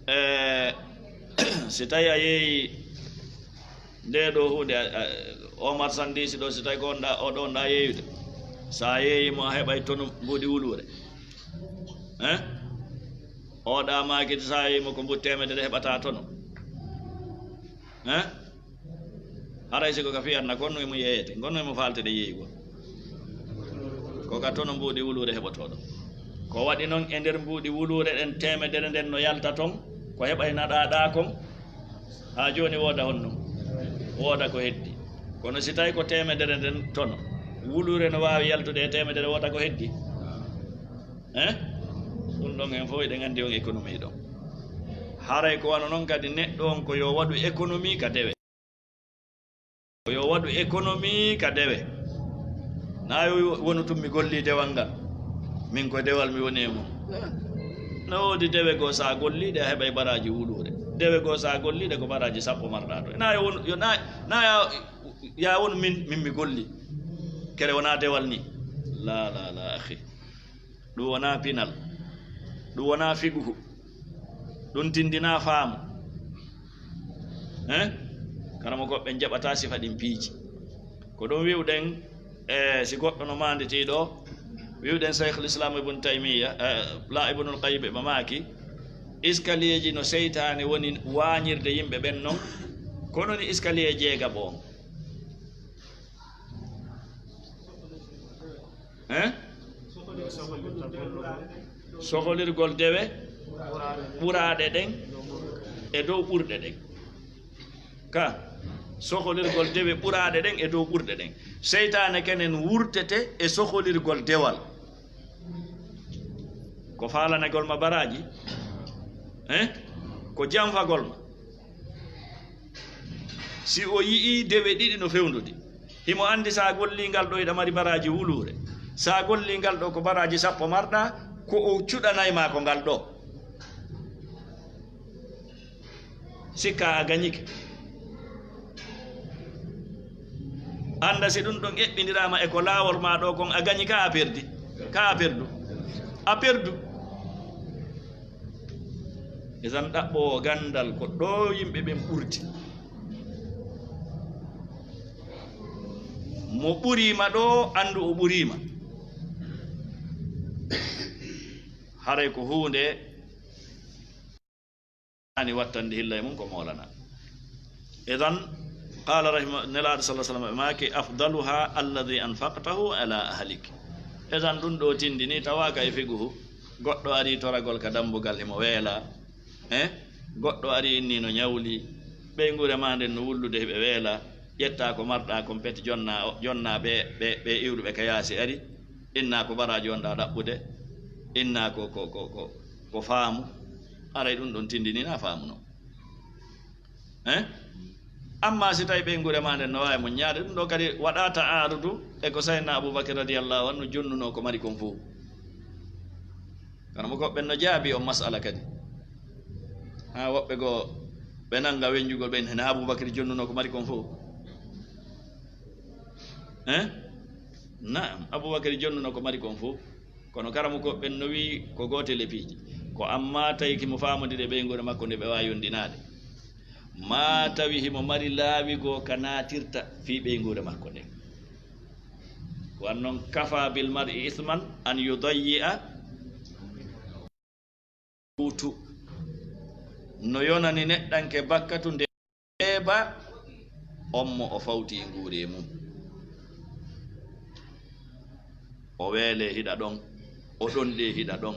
eh, si tawi a yeeyi nde ɗo huunde, a, a, o marchandise ɗo, si tawi ko on ɗa, o ɗon ɗa yeeyude, sa yeeyi mo a heɓay tonu mbuuɗi wuluure. Eh? O ɗa maakiti sa yeeyi mo ko mbuuɗi teemedere heɓata tono. Eh? Haray si ko ka fiyatna, kono no emo yeeyete, kono no emo faaltede yeeyugol. Ko ka tono mbuuɗi wuluure heɓotooɗo. Ko waɗi noon e nder mbuuɗi wuluure ɗen teemedere nden no yalta toon, ko heɓaynaɗaa ɗaa kon, haa jooni wooda honno? Wooda ko heddi. Kono si tawi ko teemedere nden tono, wuluure no waawi yaltude e teemedere wooda ko heddi? Eh? Ɗum ɗon en fof eɗen anndi on économie ɗon. Haray ko wano noon kadi neɗɗo on ko yo waɗu économie ka dewe. Ko yo waɗu économie ka dewe. Na yo wonu tun mi golli dewal ngal. Min ko dewal mi woni e mum. Na woodi dewe goo sa golli ɗe a heɓay baraaji wuluure. Dewe goo sa golli ɗe ko baraaji sappo marɗa to. Na yo wonu, yo na, na ya, ya wonu min, min mi golli. Kere wona dewal ni. La, la, la, akhi. Ɗum wonaa pinal, ɗum wonaa fiqhu, ɗum tindinaa faamu. Eh? Karamoko ɓen jaɓataa sifa ɗin piiji. Ko ɗum wi'uɗen, E si goɗɗo no maanditi ɗo, wi'uɗen Shaykhul Islam Ibn Taymiya, eh, la Ibnul Qayyim ɓe maaki, escalierji no seytaane woni waañirde yimɓe ɓen non, ko non escalier jeegaɓo on. Hein? Soholirgol dewe ɓuraaɗe ɗen e dow ɓurɗe ɗen. Ka soholirgol dewe ɓuraaɗe ɗen e dow ɓurɗe ɗen. Seytaane kenen wurtete e soholirgol dewal. Ko faalanagol ma baraaji? Hein? Ko janfagol ma? Si o yi'ii dewe ɗiɗi no fewndodi, himo anndi si a gollii ngal ɗo, hiɗa mari baraaji wuluure. Si a gollii ngal ɗo, ko baraaji sappo marɗaa, ko o cuɗanay ma ko ngal ɗo. Sikka a gañike. Annda si ɗum ɗon eɓɓindiraama e ko laawol ma ɗo kon, a gañi ka a perdi. Ka a perdu. A perdu. Isan ɗaɓɓoowo ganndal ko ɗo yimɓe ɓen ɓurti. Mo ɓuriima ɗo, anndu o ɓuriima. Haray ko huunde ani wattande hilla e mum ko moolana. Idan, qala rahima-, Nelaaɗo sallallahu alaihi wasallam ɓe maaki, "Afdaluha alladhi anfaqtahu ala ahlik." Idan, ɗum ɗo tindini tawaaka e fiqhu, goɗɗo ari toragol ka dambugal himo weela, eh? Goɗɗo ari inni no ñawli, ɓeynguure ma nden no wullude hiɓe weela, ƴetta ko marɗa kon pet jonna, jonna ɓe, ɓe, ɓe iwruɓe ka yaasi ari, inna ko baraaji wonɗa ɗaɓɓude, inna ko, ko, ko, ko, ko faamu, aray ɗum ɗon tindini na faamu non. Eh? Amma si tawi ɓeynguure ma nden no waawi moƴƴaade, ɗum ɗo kadi waɗa ta'arudu e ko Sayyidina Abubakar radiyallahu anhu jonnuno ko mari kon fof. Kono mo ko ɓen no jaabi on masala kadi. Ha woɓɓe goo ɓe nanga wenjugol ɓen, hena Abubakar jonnuno ko mari kon fof. Eh? Naam, Abubakar jonnuno ko mari kon fof. Kono karamu ko ɓen no wi'i ko gootel e piiji. Ko amma tawi kimo faamodiri e ɓeynguure makko nde ɓe waawi yondinaade. Maa tawi himo mari laawi goo ka naatirta fii ɓeynguure makko nden. Ko an non, "Kafa bil mar'i isman an yudayyi'a." Kuutu no yonani neɗɗanke bakkatu nde ɓeeba on mo o fawti nguuri e mum. O weele hiɗa ɗon, o ɗonɗe hiɗa ɗon.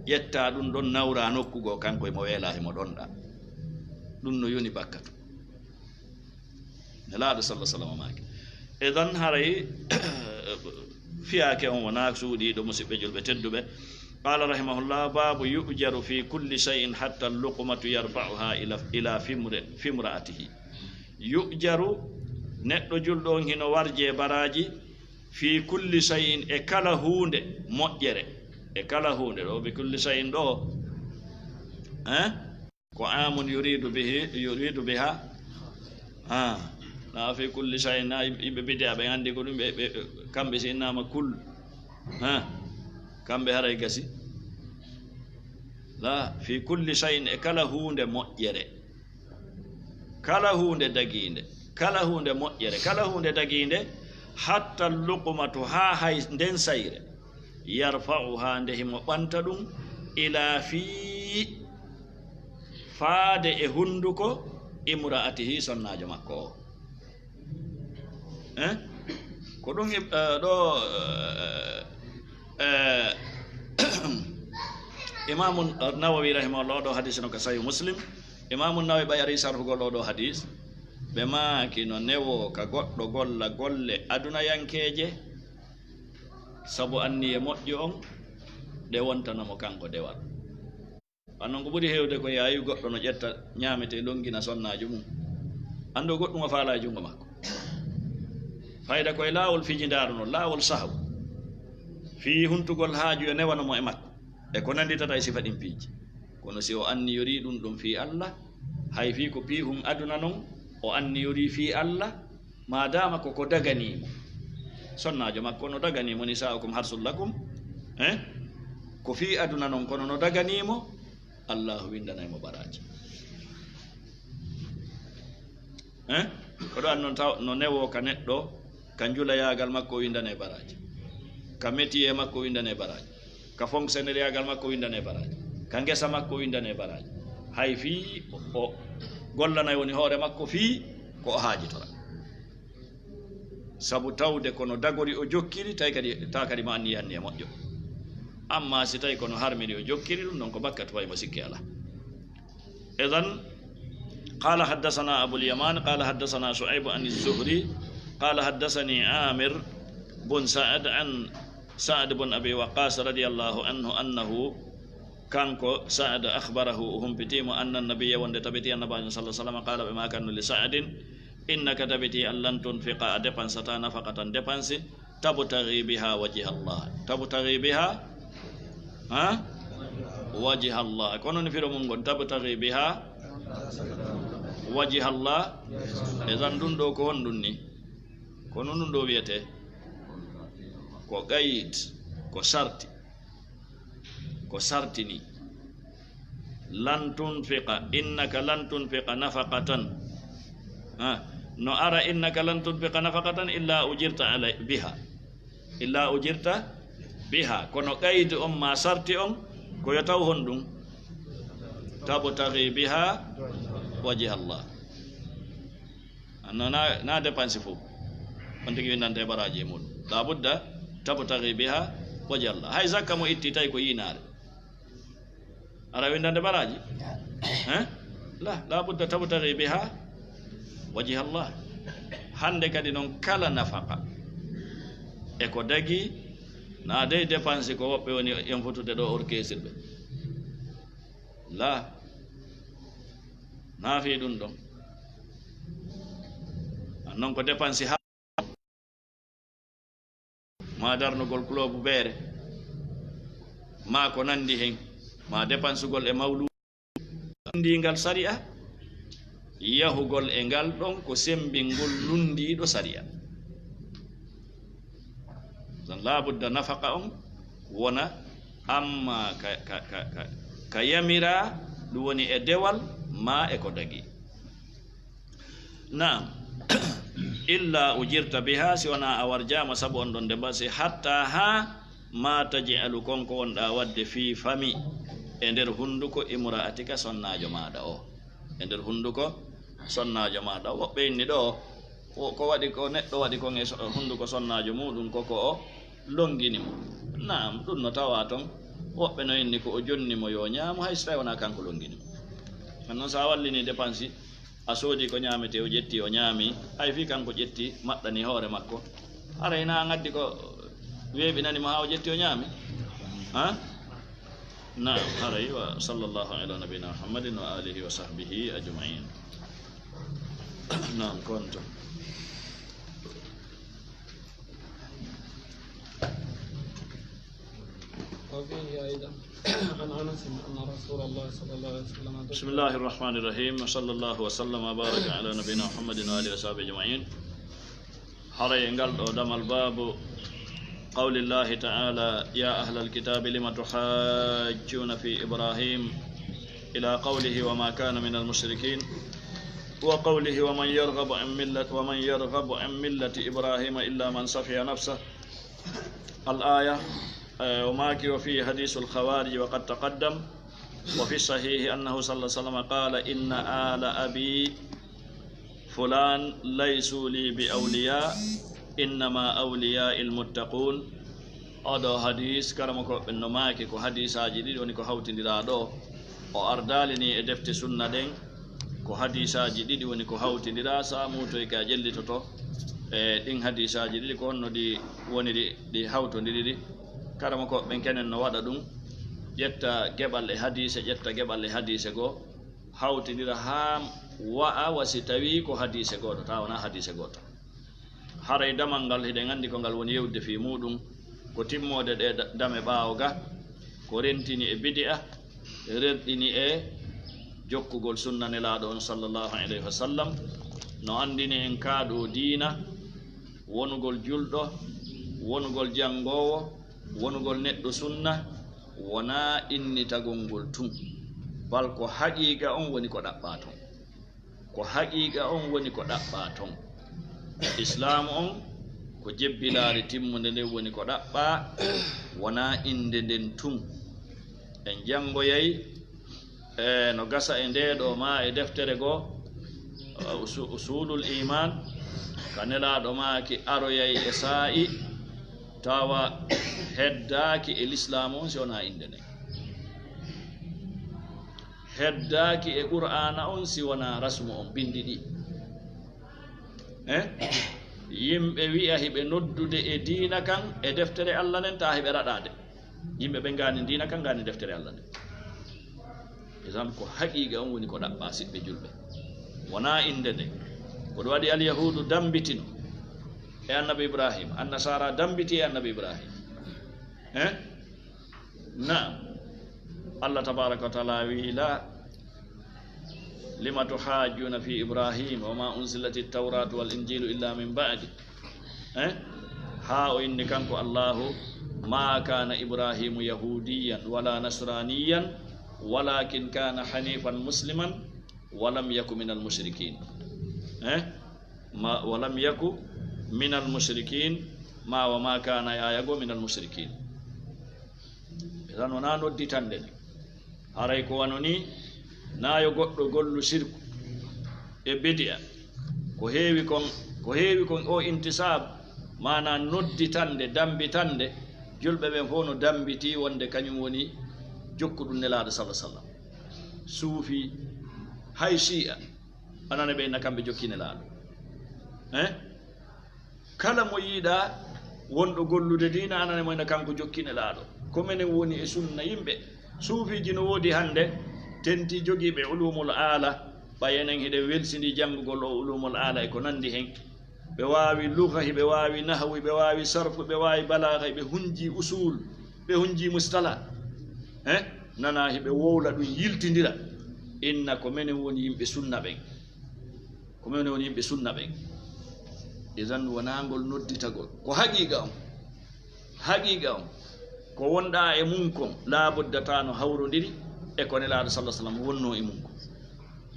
Ƴetta ɗum ɗon nawra nokku goo, kanko e mo weela himo ɗonɗa. Ɗum no yoni bakkatu. Nelaaɗo sallallahu alaihi wasallam maaki. Idan haray fiyaake on wona suuɗiiɗo, musiɓɓe julɓe tedduɓe. Qala rahimahullah, "Babu yu'jaru fi kulli shay'in hatta luqmatu yarfa'uha ila, ila fimre, fimra'atihi." Yu'jaru, neɗɗo julɗo on hino warje baraaji, fi kulli shay'in, e kala huunde moƴƴere. E kala huunde ɗo, bi kulli shay'in ɗo, eh? Ko amun yuridu bihi, yuridu biha. Ha. Na fi kulli shay'in, na yim-, yimɓe bidi'a ɓe anndi ko ɗum ɓe, ɓe, kamɓe si innama kul. Ha. Kamɓe haray gasi. La, fi kulli shay'in, e kala huunde moƴƴere. Kala huunde dagiinde, kala huunde moƴƴere, kala huunde dagiinde, hatta luqmatu, haa hay nden sayre. Yarfa'uha, nde himo ɓanta ɗum, ila fii, faade e hunduko, imra'atihi, sonnaajo makko o. Eh? Ko ɗum, eh, ɗo, eh, eh, Imamu Nawawi rahimahullah, ɗo hadisi no ka Sahih Muslim. Imamu Nawawi ɓay ari sarhugol o ɗo hadis, ɓe maaki no newo ka goɗɗo golla golle adunayankeeje, sabu anniye moƴƴo on, ɗe wontana mo kanko dewal. Kono non ko ɓuri heewde ko yaawi goɗɗo no ƴetta ñaamete, longina sonnaajo mum. Anndo goɗɗum o faalaa e junngo makko. Fayda ko e laawol fijindaaru non, laawol sahwu. Fii huntugol haaju e newano mo e makko. E ko nannditata e sifa ɗin piiji. Kono si o anniyorii ɗum ɗum fii Allah, hay fii ko piihun aduna non, o anniyorii fii Allah, maadaama ko ko daganii mo. Sonnaajo makko no daganii mo, "Nisaa'ukum harsul lakum," eh? Ko fii aduna non, kono no daganii mo, Allaahu winndanay mo baraaji. Eh? Ko ɗo an non taw no newoo ka neɗɗo Ka njulayaagal makko o winndane baraaji, ka métier makko o winndane baraaji, ka fonctionnaireyaagal makko o winndane baraaji, ka ngesa makko o winndane baraaji. Hay fii o, o gollanay woni hoore makko fii ko o haajitora. Sabu tawde kono dagori o jokkiri, tawi kadi, tawa kadi mo anniya anniya moƴƴo. Amma si tawi kono harmiri o jokkiri, ɗum ɗon ko bakkatu, way mo sikke alaa. إذن قال حدثنا أبو اليمان قال حدثنا شعيب عن الزهري قال حدثني عامر بن سعد عن سعد بن أبي وقاص رضي الله عنه أنه kanko Sa'ad أخبره o humpitiimo أن النبي wonde tabiti Annabaajo صلى الله عليه وسلم قال ɓe maakano لسعد إنك tabiti an lan tunfiqa a dépensata نفقة dépense تبتغي بها وجه الله تبتغي بها ha وجه الله kono ni firo mun ngon تبتغي بها وجه الله إذن ɗum ɗo ko honɗum ni kono ɗum ɗo wiyete ko qayid ko sarti ko sarti ni lan tunfiqa innaka lan tunfiqa nafaqatan ha no ara innaka lan tunfiqa nafaqatan illa ujirta alay biha illa ujirta biha kono qaydi on ma sarti on ko yo taw honɗum tabtagi biha wajha Allah anno na, na dépense fof on tigi windante baraji e muɗum labudda tabtagi biha wajha Allah hay zakka mo itti tawi ko yinaare ara windande baraji hein la la budda tabtagi biha wajha Allah hande kadi non kala nafaka e ko dagi na dey dépense ko woɓɓe woni en fotude ɗo orchestre ɓe la na fi ɗum ɗon non ko dépense ha ma darnugol club beere ma ko nandi hen ma dépensugol e mawludu lunndingal sariya yahugol e ngal ɗon ko sembingol lunndiiɗo sariya ɗon labudda nafaka on wona amma ka, ka, ka, ka, ka yamira ɗum woni e dewal ma e ko dagi Naam. Illa ujirta biha si wonaa a warjaama sabu on ɗon debasi hatta haa ma taj'alu kon ko wonɗaa waɗde fii fami e nder hunnduko imra'atika sonnaajo maaɗa o e nder hunnduko sonnaajo maaɗa o woɓɓe inni ɗo ko waɗi ko neɗɗo waɗi kon e hunnduko sonnaajo muuɗum ko ko o longini mo naam ɗum no tawaa ton woɓɓe no inni ko o jonni mo yo ñaamo hay so tawi wonaa kanko longini mo an noon so a wallini dépense a soodi ko ñaametee o ƴetti o ñaami hay fii kanko ƴetti maɗɗani hoore makko haray na ngaddi ko weeɓinani mo haa o ƴetti o ñaami ha naam haray wa sallallahu ala nabina muhammadin wa alihi wa sahbihi ajmain naam konto وفيه أيضا عن أنس أن رسول الله صلى الله عليه وسلم بسم الله الرحمن الرحيم وصلى الله وسلم وبارك على نبينا محمد وآله وصحبه أجمعين haray e ngal ɗo damal baabu قول الله تعالى يا أهل الكتاب لم تحاجون في إبراهيم إلى قوله وما كان من المشركين وقوله ومن يرغب عن ملة ومن يرغب عن ملة إبراهيم إلا من سفه نفسه الآية وماكي وفيه حديث الخوارج وقد تقدم وفي الصحيح أنه صلى الله عليه وسلم قال إن آل أبي فلان ليسوا لي بأولياء إنما أوليائي المتقون oɗo hadis karamoko ɓen no maaki ko hadisaaji ɗiɗi woni ko hawtindiraa ɗo o ardaalini e defte sunna ɗen ko hadisaaji ɗiɗi woni ko hawtindiraa sa muutoy ka ƴellitoto e ɗin hadisaaji ɗiɗi ko honno ɗi woniri ɗi hawtondiri ɗi karamoko ɓen kenen no waɗa ɗum ƴetta geɓal e hadise ƴetta geɓal e hadise goo hawtindira haa wa'a wa si tawii ko hadiise gooto tawa wonaa hadiise gooto haray damal ngal hiɗen anndi ko ngal woni yewde fii muuɗum ko timmoode ɗe dame ɓaawo ga ko rentini e bidi'a rerɗini e jokkugol sunna nelaaɗo on sallallahu alayhi wa sallam no anndini en kaa ɗoo diina wonugol julɗo wonugol janngoowo wonugol neɗɗo sunna wonaa innitagol ngol tun bal ko haqiiqa on woni ko ɗaɓɓaa ton ko haqiiqa on woni ko ɗaɓɓaa ton islaamu on Ko jebbilaare timmunde nden woni ko ɗaɓɓaa, wonaa innde nden tun. En janngoyay, e, no gasa e ndee ɗoo maa e deftere goo, usu-, Usuulul Iimaan, ka Nelaaɗo maaki aroyay e saa'i, tawa heddaaki e Lislaamu on si wonaa innde nden. Heddaaki e Qur'aana on si wonaa rasmu on, binndi ɗi. Eh? Yimɓe wi'a hiɓe noddude e diina kan e deftere Alla nden, taa hiɓe raɗaade. Yimɓe ɓe ngaani diina kan, ngaani deftere Alla nden. Idan ko haqiiqa on woni ko ɗaɓɓaa, siɓɓe julɓe. Wonaa innde nden. Ko ɗum waɗi Alyahuudu dammbitino e Annabi Ibrahim, Annasaara dammbiti e Annabi Ibrahim. Eh? Naam. Allah tabaaraka wa ta'aala wi'i, "Laa, lima tuhajjuna fi Ibrahim wa ma unzilatit tawratu wal injilu illa min ba'di." Eh? Haa o inni kanko Allahu, "Ma kana Ibrahimu yahudiyan wala nasraniyan, walakin kana hanifan musliman, wa lam yaku minal mushrikin." Eh? Ma, "Wa lam yaku minal mushrikin," ma wa ma kana, aya goo, "minal mushrikin." Idan wonaa nodditannde nde. Haray ko wano nii, naa yo goɗɗo gollu sirku e bidi'a. Ko heewi kon, ko heewi kon o intisaab, maanaa nodditannde, dammbitannde, julɓe ɓen fow no dammbitii wonde kañum woni jokkuɗum Nelaaɗo sallallaahu alayhi wa sallam. Suufi, hay Shi'a, anane ɓe inna kamɓe jokki Nelaaɗo. Eh? Kala mo yiɗaa wonɗo gollude diina, anane mo ina kanko jokki Nelaaɗo. Ko menen woni e sunna yimɓe. Suufiiji no woodi hannde, tentii jogiiɓe ulumul aala, ɓay enen hiɗen welsindii janngugol o ulumul aala e ko nanndi hen. Ɓe waawi lugha, hiɓe waawi nahwu, hiɓe waawi sarfu, hiɓe waawi balaaga, hiɓe hunjii usuul, ɓe hunjii mustalah. Eh? Nanaa hiɓe wowla ɗum, yiltindira. Inna ko menen woni yimɓe sunna ɓen. Ko menen woni yimɓe sunna ɓen. Idan wonaa ngol nodditagol. Ko haqiiqa on. Haqiiqa on. Ko wonɗaa e mun kon, laabudda taa no hawrondiri e ko Nelaaɗo sallallaahu alayhi wa sallam wonnoo e mun kon.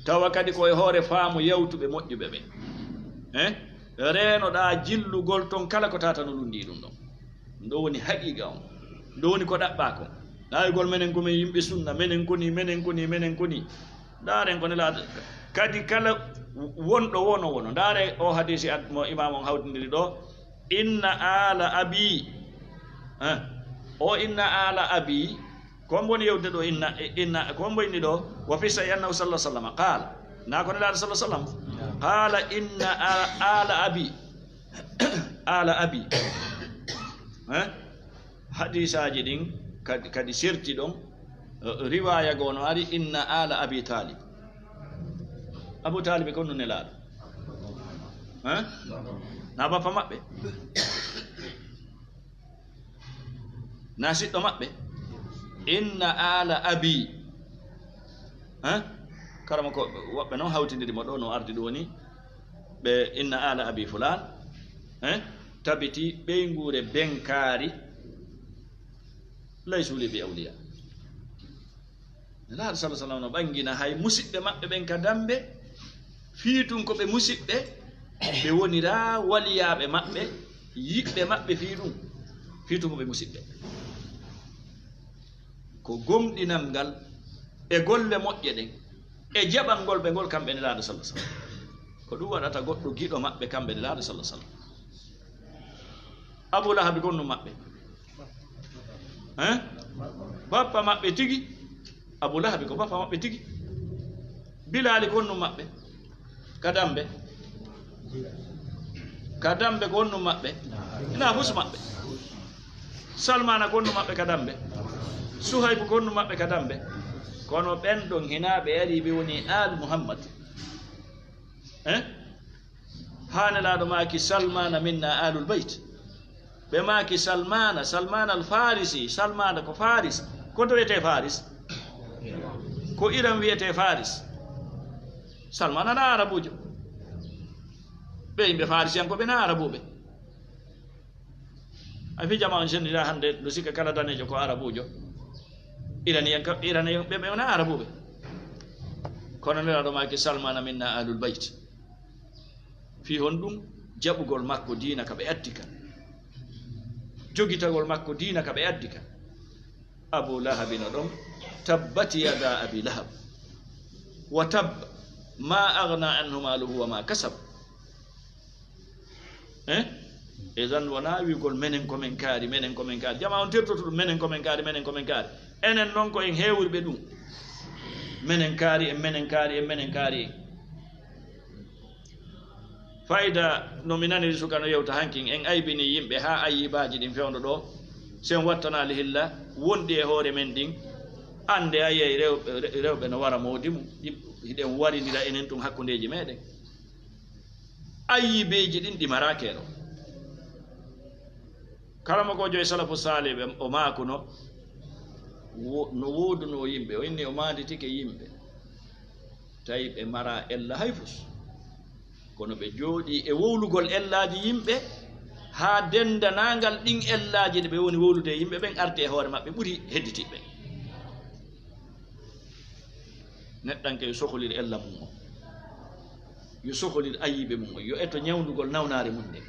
Tawa kadi ko e hoore faamu yawtuɓe moƴƴuɓe ɓen. Eh? Reenoɗaa jillugol ton kala ko tata no lunndii ɗum ɗon. Ɗum ɗoo woni haqiiqa on. Ɗum ɗoo woni ko ɗaɓɓaa kon. Ɗaayugol menen ko men yimɓe sunna, menen ko nii, menen ko nii, menen ko nii. Ndaaren ko Nelaaɗo. Kadi kala wonɗo woo no wono. Ndaare o hadiisi ad-, mo imaam on hawtindiri ɗoo. Inna aala abi. Eh? O inna aala abi. Ko hombo woni yewtude ɗoo inna, inna, ko hombo inni ɗoo? Wa fi sahih annahu sallallaahu alayhi wa sallam qaala. Naa ko Nelaaɗo sallallaahu alayhi wa sallam? Qaala inna a-, aala abi. Aala abi. Eh? Hadiisaaji ɗin kadi, kadi serti ɗon. Eh, riwaaya goo no ari, "Inna aala Abi Taalib." Abu Taalib ko honɗum Nelaaɗo? Eh? Naa bappa maɓɓe? Naa siɗɗo maɓɓe? "Inna aala abi." Eh? Karamoko woɓɓe non hawtindiri mo ɗoo no ardi ɗum woni ɓe, "Inna aala abi fulaan." Eh? Tabiti ɓeynguure benkaari, "Laysu li bi awliya." Nelaaɗo sallallaahu alayhi wa sallam no ɓangina hay musiɓɓe maɓɓe ɓen ka dambe, fii tun ko ɓe musiɓɓe, ɓe woniraa waliyaaɓe maɓɓe, yiɓɓe maɓɓe fii ɗum, fii tun ko ɓe musiɓɓe. Ko gomɗinal ngal e golle moƴƴe ɗen e jaɓangol ɓe ngol kamɓe Nelaaɗo sallallaahu alayhi wa sallam. Ko ɗum waɗata goɗɗo giɗo maɓɓe kamɓe Nelaaɗo sallallaahu alayhi wa sallam. Abu Lahabi ko honɗum maɓɓe? Hein? Bappa maɓɓe tigi. Abu Lahabi ko bappa maɓɓe tigi. Bilaali ko honɗum maɓɓe? Ka dambe. Ka dambe ko honɗum maɓɓe? Ina fusu maɓɓe. Salmaana ko honɗum maɓɓe ka dambe? Suhaybu ko honɗum maɓɓe ka dambe? Kono ɓen ɗon hinaa ɓe ari ɓe woni Aal Muhammad. Hein? Haa Nelaaɗo maaki, "Salmaana minna Aalul Bayt." Ɓe maaki, "Salmaana, Salmaana al Farisi, Salmaana ko Faris." Ko to wiyetee Faris? Ko Iran wiyetee Faris. Salmaana na Arabuujo. Ɓe yimɓe Farisiyankooɓe na Arabuuɓe. A fii jamaa on senndiraa hannde, no sikka kala daneejo ko Arabuujo. Iraniyanka-, Iraniyan ɓe, ɓe wona Arabuuɓe. Kono Nelaaɗo maaki, "Salmaana minna Aalul Bayt." Fii honɗum? Jaɓugol makko diina ka ɓe atti kan. jogitagol makko diina ka ɓe addi ka. Abu Lahabi no ɗon, "Tabbat yada Abi Lahab, wa tabb, ma aghna anhu maluhu wa ma kasab." Eh? Idan wona wi'ugol menen ko men kaari, menen ko men kaari. Jama on tertoto ɗum menen ko men kaari, menen ko men kaari. Enen non ko en heewirɓe ɗum. Menen kaari en, menen kaari en, menen kaari en. Fayda no mi naniri suka no yewta hankin, en aybini yimɓe haa ayyibaaji ɗin fewndo ɗo. Si en wattanaali hilla wonɗi e hoore men ɗin, annde a yiyay rewɓe, rewɓe no wara moodi mum. Hiɗen warindira enen tun hakkundeeji meɗen. Ayyibeeji ɗin ɗi marakeeno. Karamokoojo e salafu saalih ɓe o maakuno, wo-, no woodunoo yimɓe, o inni o maanditike yimɓe, tawi ɓe maraa ella hay fus. Kono ɓe jooɗii e wowlugol ellaaji yimɓe, haa denndanaangal ɗin ellaaji ɗi ɓe woni wowlude e yimɓe ɓen arti e hoore maɓɓe ɓuri hedditiiɓe ɓen. Neɗɗanke yo soholir ella mum on, yo soholir ayiibe mum on, yo eto ñawndugol nawnaare mum nden.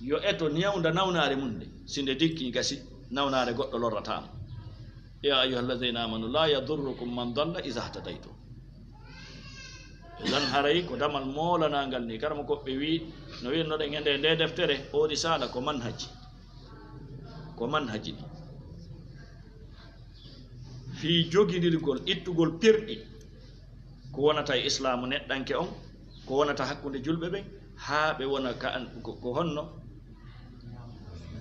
Yo eto ñawnda nawnaare mum nden. Si nde dikkii gasi, nawnaare goɗɗo lorrataa mo. Ya ayyuha alladhina amanu la yadurrukum man dalla idha ihtadaytum. Idan haray ko damal moolanaangal ni. Karamokooɓe wii, no wi'irnoɗen e nde, nde deftere, o risaala ko manhaji. Ko manhaji ni. Fii jogindirgol, ittugol perɗi ko wonata e islaamu neɗɗanke on, ko wonata hakkunde julɓe ɓen, haa ɓe wona ka an-, ko, ko honno?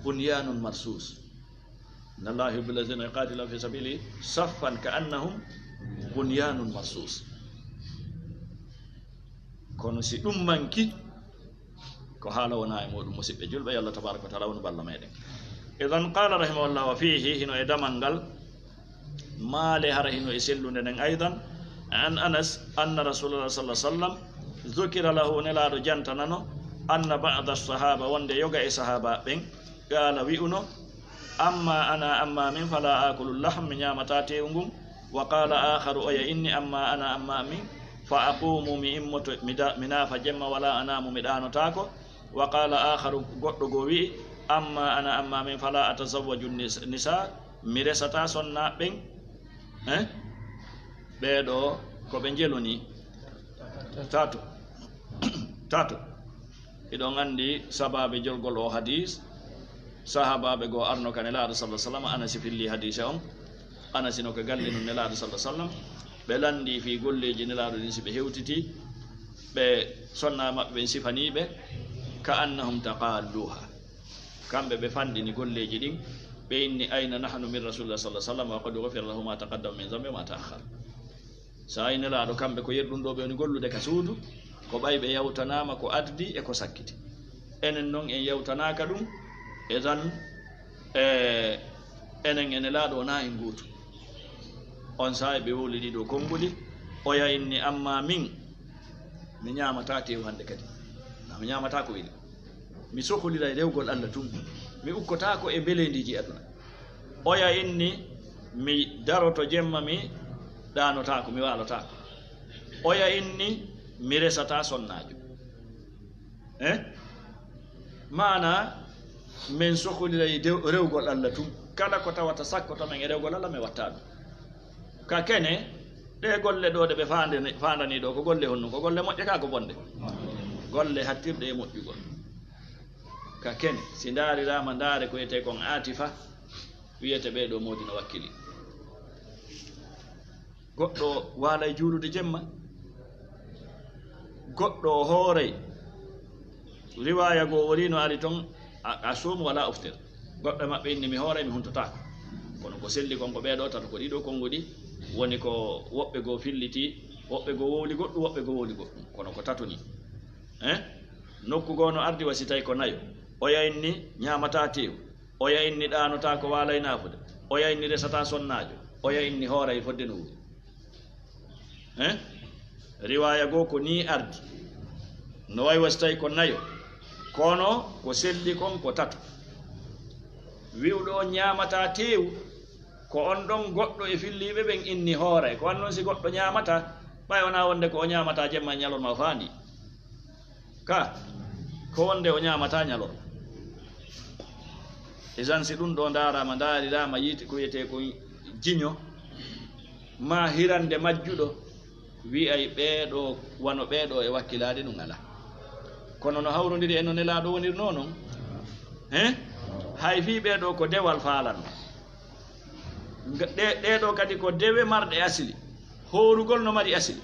Bunyanun marsus. Inna Allaha yuhibbu alladhina yuqatiluna fi sabilihi saffan ka annahum bunyanun marsus. Kono si ɗum manki, ko haala wona e muɗum, musiɓɓe julɓe, yo Allah tabaraka wa taala wonu ballo meɗen. Idan qala rahimahullah, wa fihi, hino e damal ngal, maale hara hino e sellude nden, aydan, an Anas, anna Rasulullah sallallahu alaihi wasallam, dhukira lahu, Nelaaɗo jantanano, anna ba'da sahaba, wonde yoga e sahaba ɓen, qala, wi'uno, amma ana, amma min, fala akulu lahm, mi ñaamataa teewu ngun. Wa qala akharu, oya inni, amma ana, amma min, fa aqumu, mi immoto, mi da-, mi naafa jemma, wala anamu, mi ɗaanotaako. Wa qala akharu, goɗɗo goo wi'i, amma ana, amma min, fala atazawwaju nis-, nisa, mi resataa sonnaaɓe ɓen. Eh? Ɓee ɗoo ko ɓe njeloni? Tato. Tato. Hiɗon anndi sabaabe jolgol oo hadiis, sahaabaaɓe goo arno ka Nelaaɗo sallallahu alaihi wasallam, Anasi filli hadiise on. Anasi no ka galle nun Nelaaɗo sallallahu alaihi wasallam. Ɓe lanndii fii golleeji Nelaaɗo ɗin, si ɓe hewtitii, ɓe sonnaa maɓɓe ɓen sifanii ɓe, ka annahum taqalluha. Kamɓe ɓe fanɗini golleeji ɗin, ɓe inni, "Ayna nahnu min Rasulillah sallallahu alaihi wasallam wa qad ghufira lahu ma taqaddama min dhanbi wa ma ta'akhkhar." Saa'i Nelaaɗo, kamɓe ko yerɗum ɗo ɓe woni gollude ka suudu, ko ɓay ɓe yawtanaama ko addi e ko sakkiti. Enen non en yawtanaaka ɗum, e tan, e, enen e Nelaaɗo wonaa en gootum. On saa'i ɓe wowli ɗii ɗoo konguɗi, oya inni, amma min, mi ñaamataa teewu hannde kadi. Na mi ñaamataa ko weli. Mi soholiray rewgol Allah tun. Mi ukkotaako e mbeleendiiji aduna. Oya inni, mi daroto jemma, mi ɗaanotaako, mi waalotaako. Oya inni, mi resataa sonnaajo. Eh? Maana, men soholiray dew-, rewgol Allah tun. Kala ko tawata sakkoto men e rewgol Allah, men watta ɗum. Ka kene, ɗee golle ɗoo ɗe ɓe faandani, faandanii ɗoo, ko golle honɗum? Ko golle moƴƴe kaa ko bonde? Golle hattirɗe e moƴƴugol. Ka kene, si ndaariraama, ndaare ko wiyetee kon aatifa, wiyete ɓee ɗoo moodi no wakkili. Goɗɗo waalay juulude jemma, goɗɗo o hooray. Riwaaya goo wari no ari ton, a, a suumu wala uftir. Goɗɗo e maɓɓe inni, "Mi hooray, mi huntotaako." Kono ko selli kon ko ɓee ɗoo tato, ko ɗii ɗoo konguɗi woni ko woɓɓe goo filliti, woɓɓe goo wowli goɗɗum, woɓɓe goo wowli goɗɗum. Kono ko tato nii. Eh? Nokku goo no ardi wa si tawi ko nayo. Oya inni ñaamataa teewu. Oya inni ɗaanotaako, waalay naafude. Oya inni resataa sonnaajo. Oya inni hooray fodde no wuuri. Eh? Riwaaya goo ko nii ardi. No wayi wa si tawi ko nayo. Kono ko selli kon ko tato. Wi'uɗo on ñaamataa teewu, ko on ɗon goɗɗo e filliiɓe ɓen inni hooray. Ko an non si goɗɗo ñaamataa, ɓay wonaa wonde ko o ñaamataa jemma e ñalorma o faandii. Ka, ko wonde o ñaamataa ñalorma. Isan, si ɗum ɗo ndaaraama, ndaariraama yiite ko wiyetee ko jiño, maa hirande majjuɗo, wi'ay ɓeeɗo, wano ɓeeɗo e wakkilaade ɗum alaa. Kono no hawrondiri e no Nelaaɗo wonirnoo non? He? Hay fii ɓeeɗo ko dewal faalano. Nga-, ɗe-, ɗee ɗoo kadi ko dewe marɗe asili. Hoorugol no mari asili.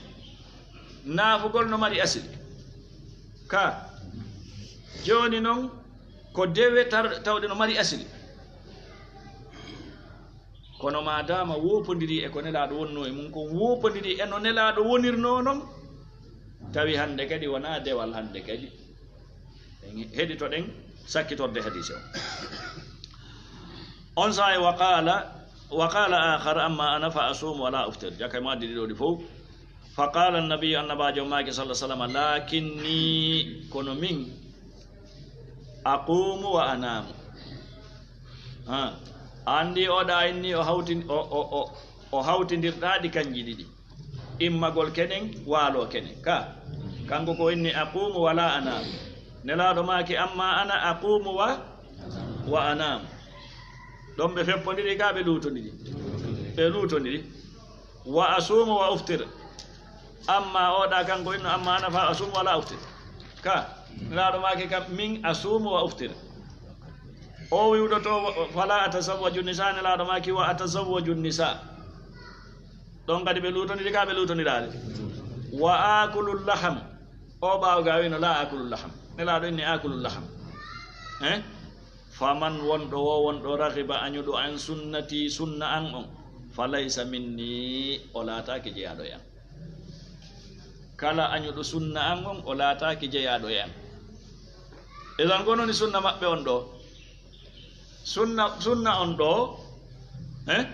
Naafugol no mari asili. Ka jooni non, ko dewe tar-, tawɗe no mari asili. Kono maadaama woopondirii e ko Nelaaɗo wonnoo e mum kon, woopondirii e no Nelaaɗo wonirnoo non, tawi hannde kadi wonaa dewal hannde kadi. En heɗitoɗen sakkitorde hadiise on. On saa'i, wa qaala, wa qaala aakhar, amma ana fa asuumu wa laa uftir. Jaka e mo addi ɗiɗo ɗi fow. Fa qaala annabiyyu, annabaajo maaki, salla sallam, laakinni, kono min, aquumu wa anaamu. Ha, anndi o ɗa inni o hawtin-, o, o, o, o hawtindirɗaa ɗi kanji ɗiɗi. Immagol kenen, waaloo kenen. Ka, kanko ko inni aquumu wa laa anaamu. Nelaaɗo maaki, amma ana aquumu wa, wa anaamu. Ɗon ɓe feppondiri, ka ɓe luutondiri. Ɓe luutondiri. Wa asuumu wa uftir. Amma o ɗa kanko inno, amma ana fa asuumu wa laa uftir. Ka, Nelaaɗo maaki kam, min asuumu wa uftir. O wi'uɗo to, wa-, fala atazawwaju nisa, Nelaaɗo maaki, wa atazawwaju nisa. Ɗon kadi ɓe luutondiri, ka ɓe luutondiraali. Wa aakulu laham. O ɓaawo ga wino, la aakulu laham. Nelaaɗo inni aakulu laham. Eh? Faman, wonɗo wo, wonɗo, raghiba, añuɗo, an sunnati, sunna an on, fa laysa minni, o laataaki jeyaaɗo e an. Kala añuɗo sunna an on, o laataaki jeyaaɗo e an. Idan, ko woni sunna maɓɓe on ɗo? Sunna, sunna on ɗo, eh,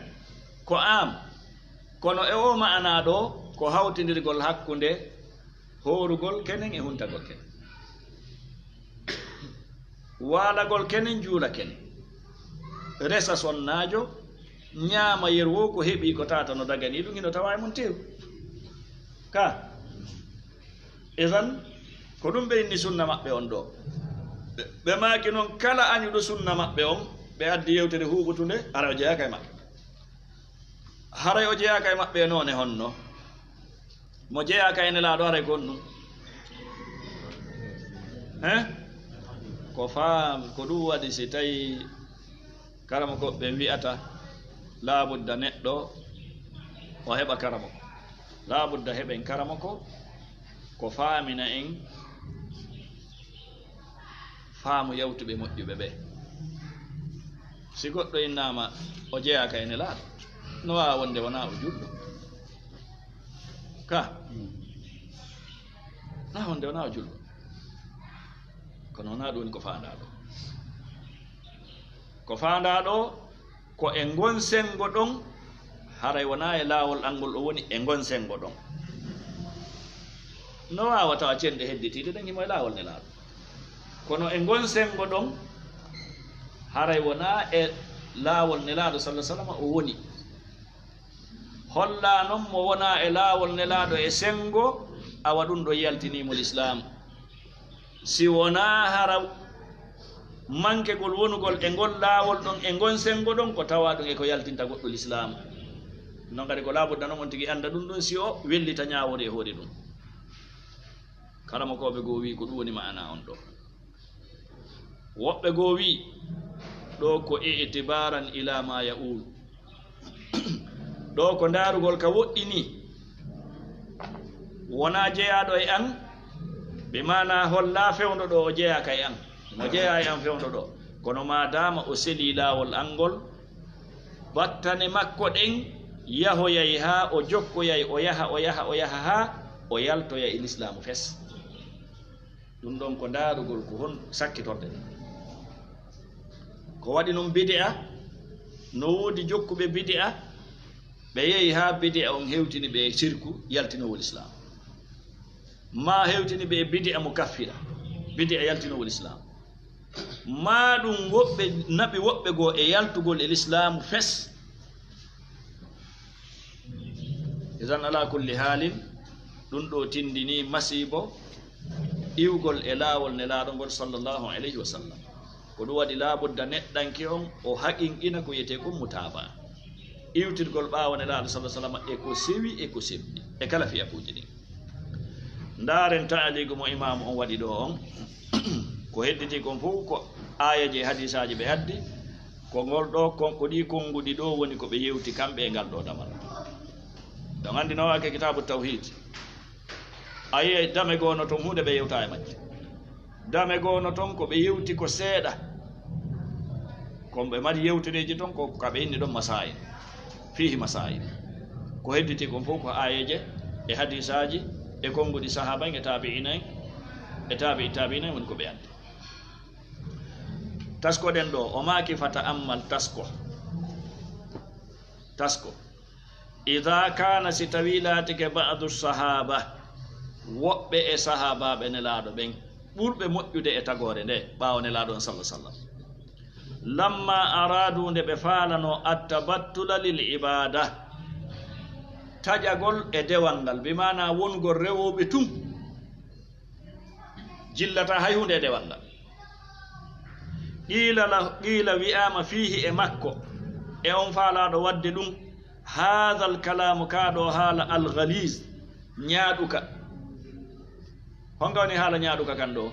ko am. Kono e o ma'ana ɗo, ko hawtindirgol hakkunde hoorugol kenen e huntagol kenen. Waalagol kenen, juula kenen. Resa sonnaajo, ñaama yeru wo ko heɓi ko tata no dagani ɗum, hino tawa e mum tew. Ka. Idan, ko ɗum ɓe inni sunna maɓɓe on ɗo. Ɓe, ɓe maaki non kala añuɗo sunna maɓɓe on, ɓe addi yewtere huuɓutunde, hara o jeyaaka e maɓɓe. Haray o jeyaaka e maɓɓe e noone honno? Mo jeyaaka e Nelaaɗo, haray ko honɗum? He? Ko faam, ko ɗum waɗi si tawi karamoko ɓe wi'ata laabudda neɗɗo o heɓa karamoko. Laabudda heɓen karamoko ko faamina en faamu yawtuɓe moƴƴuɓe ɓe. Si goɗɗo innaama o jeyaaka e Nelaaɗo, no waawa wonde wonaa o julɗo. Ka, na wonde wonaa o julɗo. Kono wonaa ɗum woni ko faandaa ɗo. Ko faandaa ɗo, ko e ngon senngo ɗon, haray wonaa e laawol an ngol o woni, e ngon senngo ɗon. No waawa tawa cenɗe hedditiiɗe ɗen himo e laawol Nelaaɗo. Kono e ngon senngo ɗon, haray wonaa e laawol Nelaaɗo, salla sallam, o woni. Hollaa non mo wonaa e laawol Nelaaɗo e senngo, awa ɗum ɗo yaltinii mo Lislaam. Si wonaa hara mankegol wonugol e ngol laawol ɗon, e ngon senngo ɗon, ko tawaa ɗum e ko yaltinta goɗɗo Lislaam. Non kadi ko laabudda non on tigi annda ɗum ɗon, si o wellita ñaawoore e hoore ɗum. Karamokooɓe goo wi'i ko ɗum woni ma'ana on ɗo. Woɓɓe goo wi'i, ɗo ko i'tibaaran ila ma ya'ulu. Ɗo ko ndaarugol ka woɗɗini. Wonaa jeyaaɗo e an, bi maana hollaa fewndo ɗo o jeyaaka e an. Mo jeyaa e an fewndo ɗo. Kono maadaama o selii laawol an ngol, battane makko ɗen yahoyay haa o jokkoyay, o yaha, o yaha, o yaha haa o yaltoya e Lislaamu fes. Ɗum ɗon ko ndaarugol ko hon sakkitorɗe ɗen. Ko waɗi non bidi'a, no woodi jokkuɓe bidi'a, ɓe yehi haa bidi'a on hewtini ɓe e sirku yaltinowol Islaam. Maa hewtini ɓe e bidi'a mukaffira, bidi'a yaltinowol Islaam. Maa ɗum woɓɓe naɓi woɓɓe goo e yaltugol e Lislaamu fes. Idan, ala kulli haalin, ɗum ɗo tindini masiibo iwgol e laawol Nelaaɗo ngol, sallallahu alayhi wa sallam. Ko ɗum waɗi laabudda neɗɗanke on o haqqinqina ko wiyetee kon mutaaba. Iwtirgol ɓaawo Nelaaɗo sallallaahu alayhi wa sallam e ko sewi e ko selli e kala fiyakuuji ɗin. Ndaaren taaliigu mo imaamu on waɗi ɗoo on. Ko hedditii kon fof ko aayeeje e hadiisaaji ɓe addi. Ko ngol ɗoo kon, ko ɗii konnguɗi ɗoo woni ko ɓe yewti kamɓe e ngal ɗoo damal. Ɗon anndi no waake kitaabu tawhiid. A yi'ay dame goo no ton huunde ɓe yewtaa e majje. Dame goo no ton ko ɓe yewti ko seeɗa. Kon ɓe mari yewtereeji ton ko ka ɓe inni ɗon masaa'il. Fiihi masaa'il. Ko hedditii kon fof ko aayeeje e hadiisaaji e konnguɗi sahaaba en e taabi'iina en e taabi'i taabi'iina en woni ko ɓe anndi. Taskoɗen ɗoo, o maaki fata ammal tasko. Tasko. Idaa kaana, si tawii laatike ba'du sahaaba, woɓɓe e sahaabaaɓe Nelaaɗo ɓen, ɓurɓe moƴƴude e tagoore nde, ɓaawo Nelaaɗo on sallallaahu alayhi wa sallam. Lamma araadu, nde ɓe faalanoo, attabattula lil ibaada, taƴagol e dewal ngal, bi maanaa wongol rewooɓe tun. Jillataa hay huunde e dewal ngal. Qiila la-, qiila wi'aama fiihi e makko, e on faalaaɗo waɗde ɗum, haadal kalaamu, kaa ɗoo haala, al ghaliiz, ñaaɗuka. Honka woni haala ñaaɗuka kan ɗoo?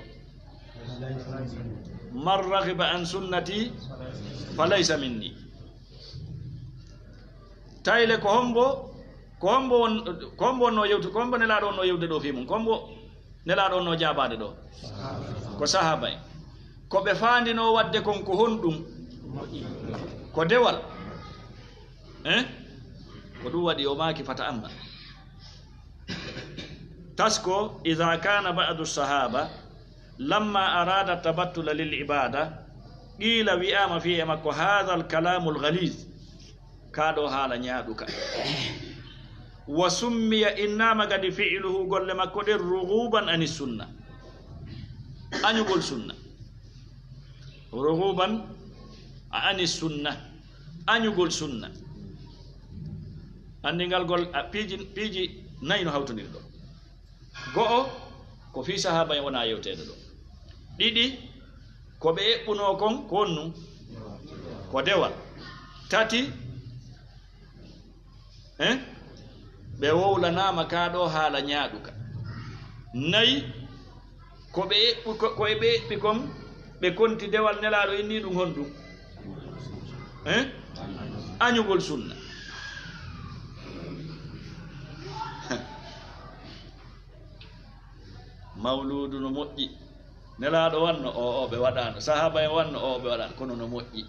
Man raghiba an sunnati fa laysa minni. Tayle ko hombo, ko hombo won, ko hombo wonnoo yewtu, ko hombo Nelaaɗo wonnoo yewtude ɗoo fii mun? Ko hombo Nelaaɗo wonnoo jaabaade ɗoo? Ko sahaaba en. Ko ɓe faandinoo waɗde kon ko honɗum? Ko dewal. Eh? Ko ɗum waɗi o maaki fata amma. Tasko, idaa kaana ba'du sahaaba, lamma araada tabattula lil ibaada, qiila, wi'aama fii e makko, haadal kalaamul ghaliiz, kaa ɗoo haala ñaaɗuka. Wa summiya, innaama kadi fi'luhu, golle makko ɗen, rughuuban ani sunna, añugol sunna. Rughuuban ani sunna, añugol sunna. Anndingal gol, a, piiji, piiji nayi no hawtondiri ɗoo. Go'o, ko fii sahaaba en wonaa yewteede ɗoo. Ɗiɗi, ko ɓe eɓɓunoo kon, ko honɗum? Ko dewal. Tati, eh? Ɓe wowlanaama kaa ɗoo haala ñaaɗuka. Nayi, ko ɓe eɓɓu-, ko, ko e ɓe eɓɓi kon, ɓe konti dewal Nelaaɗo inni ɗum honɗum? Eh? Añugol sunna. Mawluudu no moƴƴi. Nelaaɗo wanno o, o ɓe waɗaano. Sahaaba en wanno o, ɓe waɗaano. Kono no moƴƴi.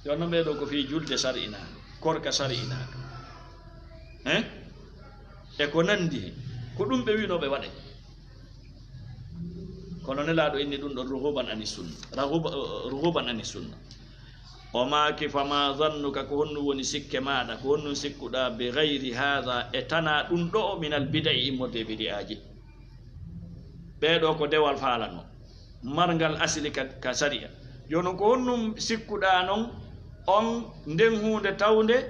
Yo no ɓee ɗoo ko fii julde sari'inaaka, korka sari'inaaka. Eh? E ko nanndi heen. Ko ɗum ɓe wi'unoo ɓe waɗay. Kono Nelaaɗo inni ɗum ɗon rughuuban ani sunna. Raghuba-, rughuuban ani sunna. O maaki, fama zannuka, ko honɗum woni sikke maaɗa, ko honɗum sikkuɗaa, bi ghayri haadha, e tanaa ɗum ɗoo, minal bida'i, immorde e bidi'aaji? Ɓee ɗoo ko dewal faalano, marngal asli ka, ka sariya. Jooni ko honɗum sikkuɗaa non on nden huunde tawnde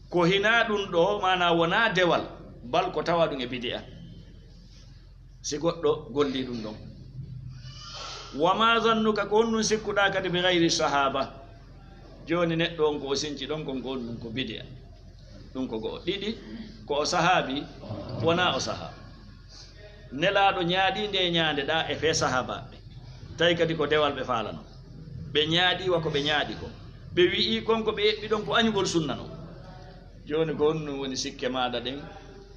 ko hinaa ɗum ɗoo, maanaa wonaa dewal, bal ko tawaa ɗum e bidi'a? Si goɗɗo gollii ɗum ɗon. Wa ma zannuka, ko honɗum sikkuɗaa kadi bi ghayri sahaaba? Jooni neɗɗo on ko o sinci ɗon kon, ko honɗum? Ko bidi'a. Ɗum ko go'o. Ɗiɗi, ko o sahaabi? Wonaa o sahaaba. Nelaaɗo ñaaɗii nde ñaande ɗaa e fee sahaabaaɓe. Tawi kadi ko dewal ɓe faalano. Ɓe ñaaɗii wa ko ɓe ñaaɗi kon. Ɓe wi'ii kon ko ɓe eɓɓi ɗon ko añugol sunna non. Jooni ko honɗum woni sikke maaɗa ɗen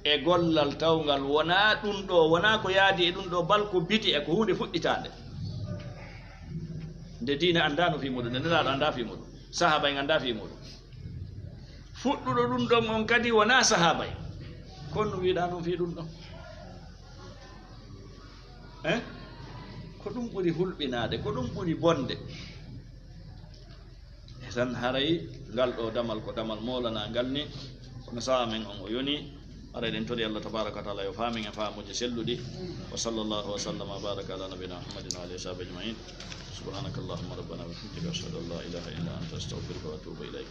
e gollal tawngal wonaa ɗum ɗoo, wonaa ko yaadi e ɗum ɗoo, bal ko bidi'a, ko huunde fuɗɗitaande. Nde diina anndaano fii muuɗum, nde Nelaaɗo anndaa fii muuɗum, sahaaba en anndaa fii muuɗum. Fuɗɗuɗo ɗum ɗon on kadi wonaa sahaaba en. Ko honɗum wi'uɗaa non fii ɗum ɗon? Eh? Ko ɗum ɓuri hulɓinaade, ko ɗum ɓuri bonde. E tan haray ngal ɗoo damal ko damal moolanaa ngal ni, kono sahaa men on o yoni. Haray ɗen tori Allah tabaraka wa taala yo faamen e faamuuji selluɗi. Wa sallallahu wa sallama wa baraka ala nabina Muhammadin wa alihi wa sahbihi ajmain. Subhanaka Allahumma rabbana wa bihamdika, ashhadu an la ilaha illa anta, astaghfiruka wa atubu ilayk.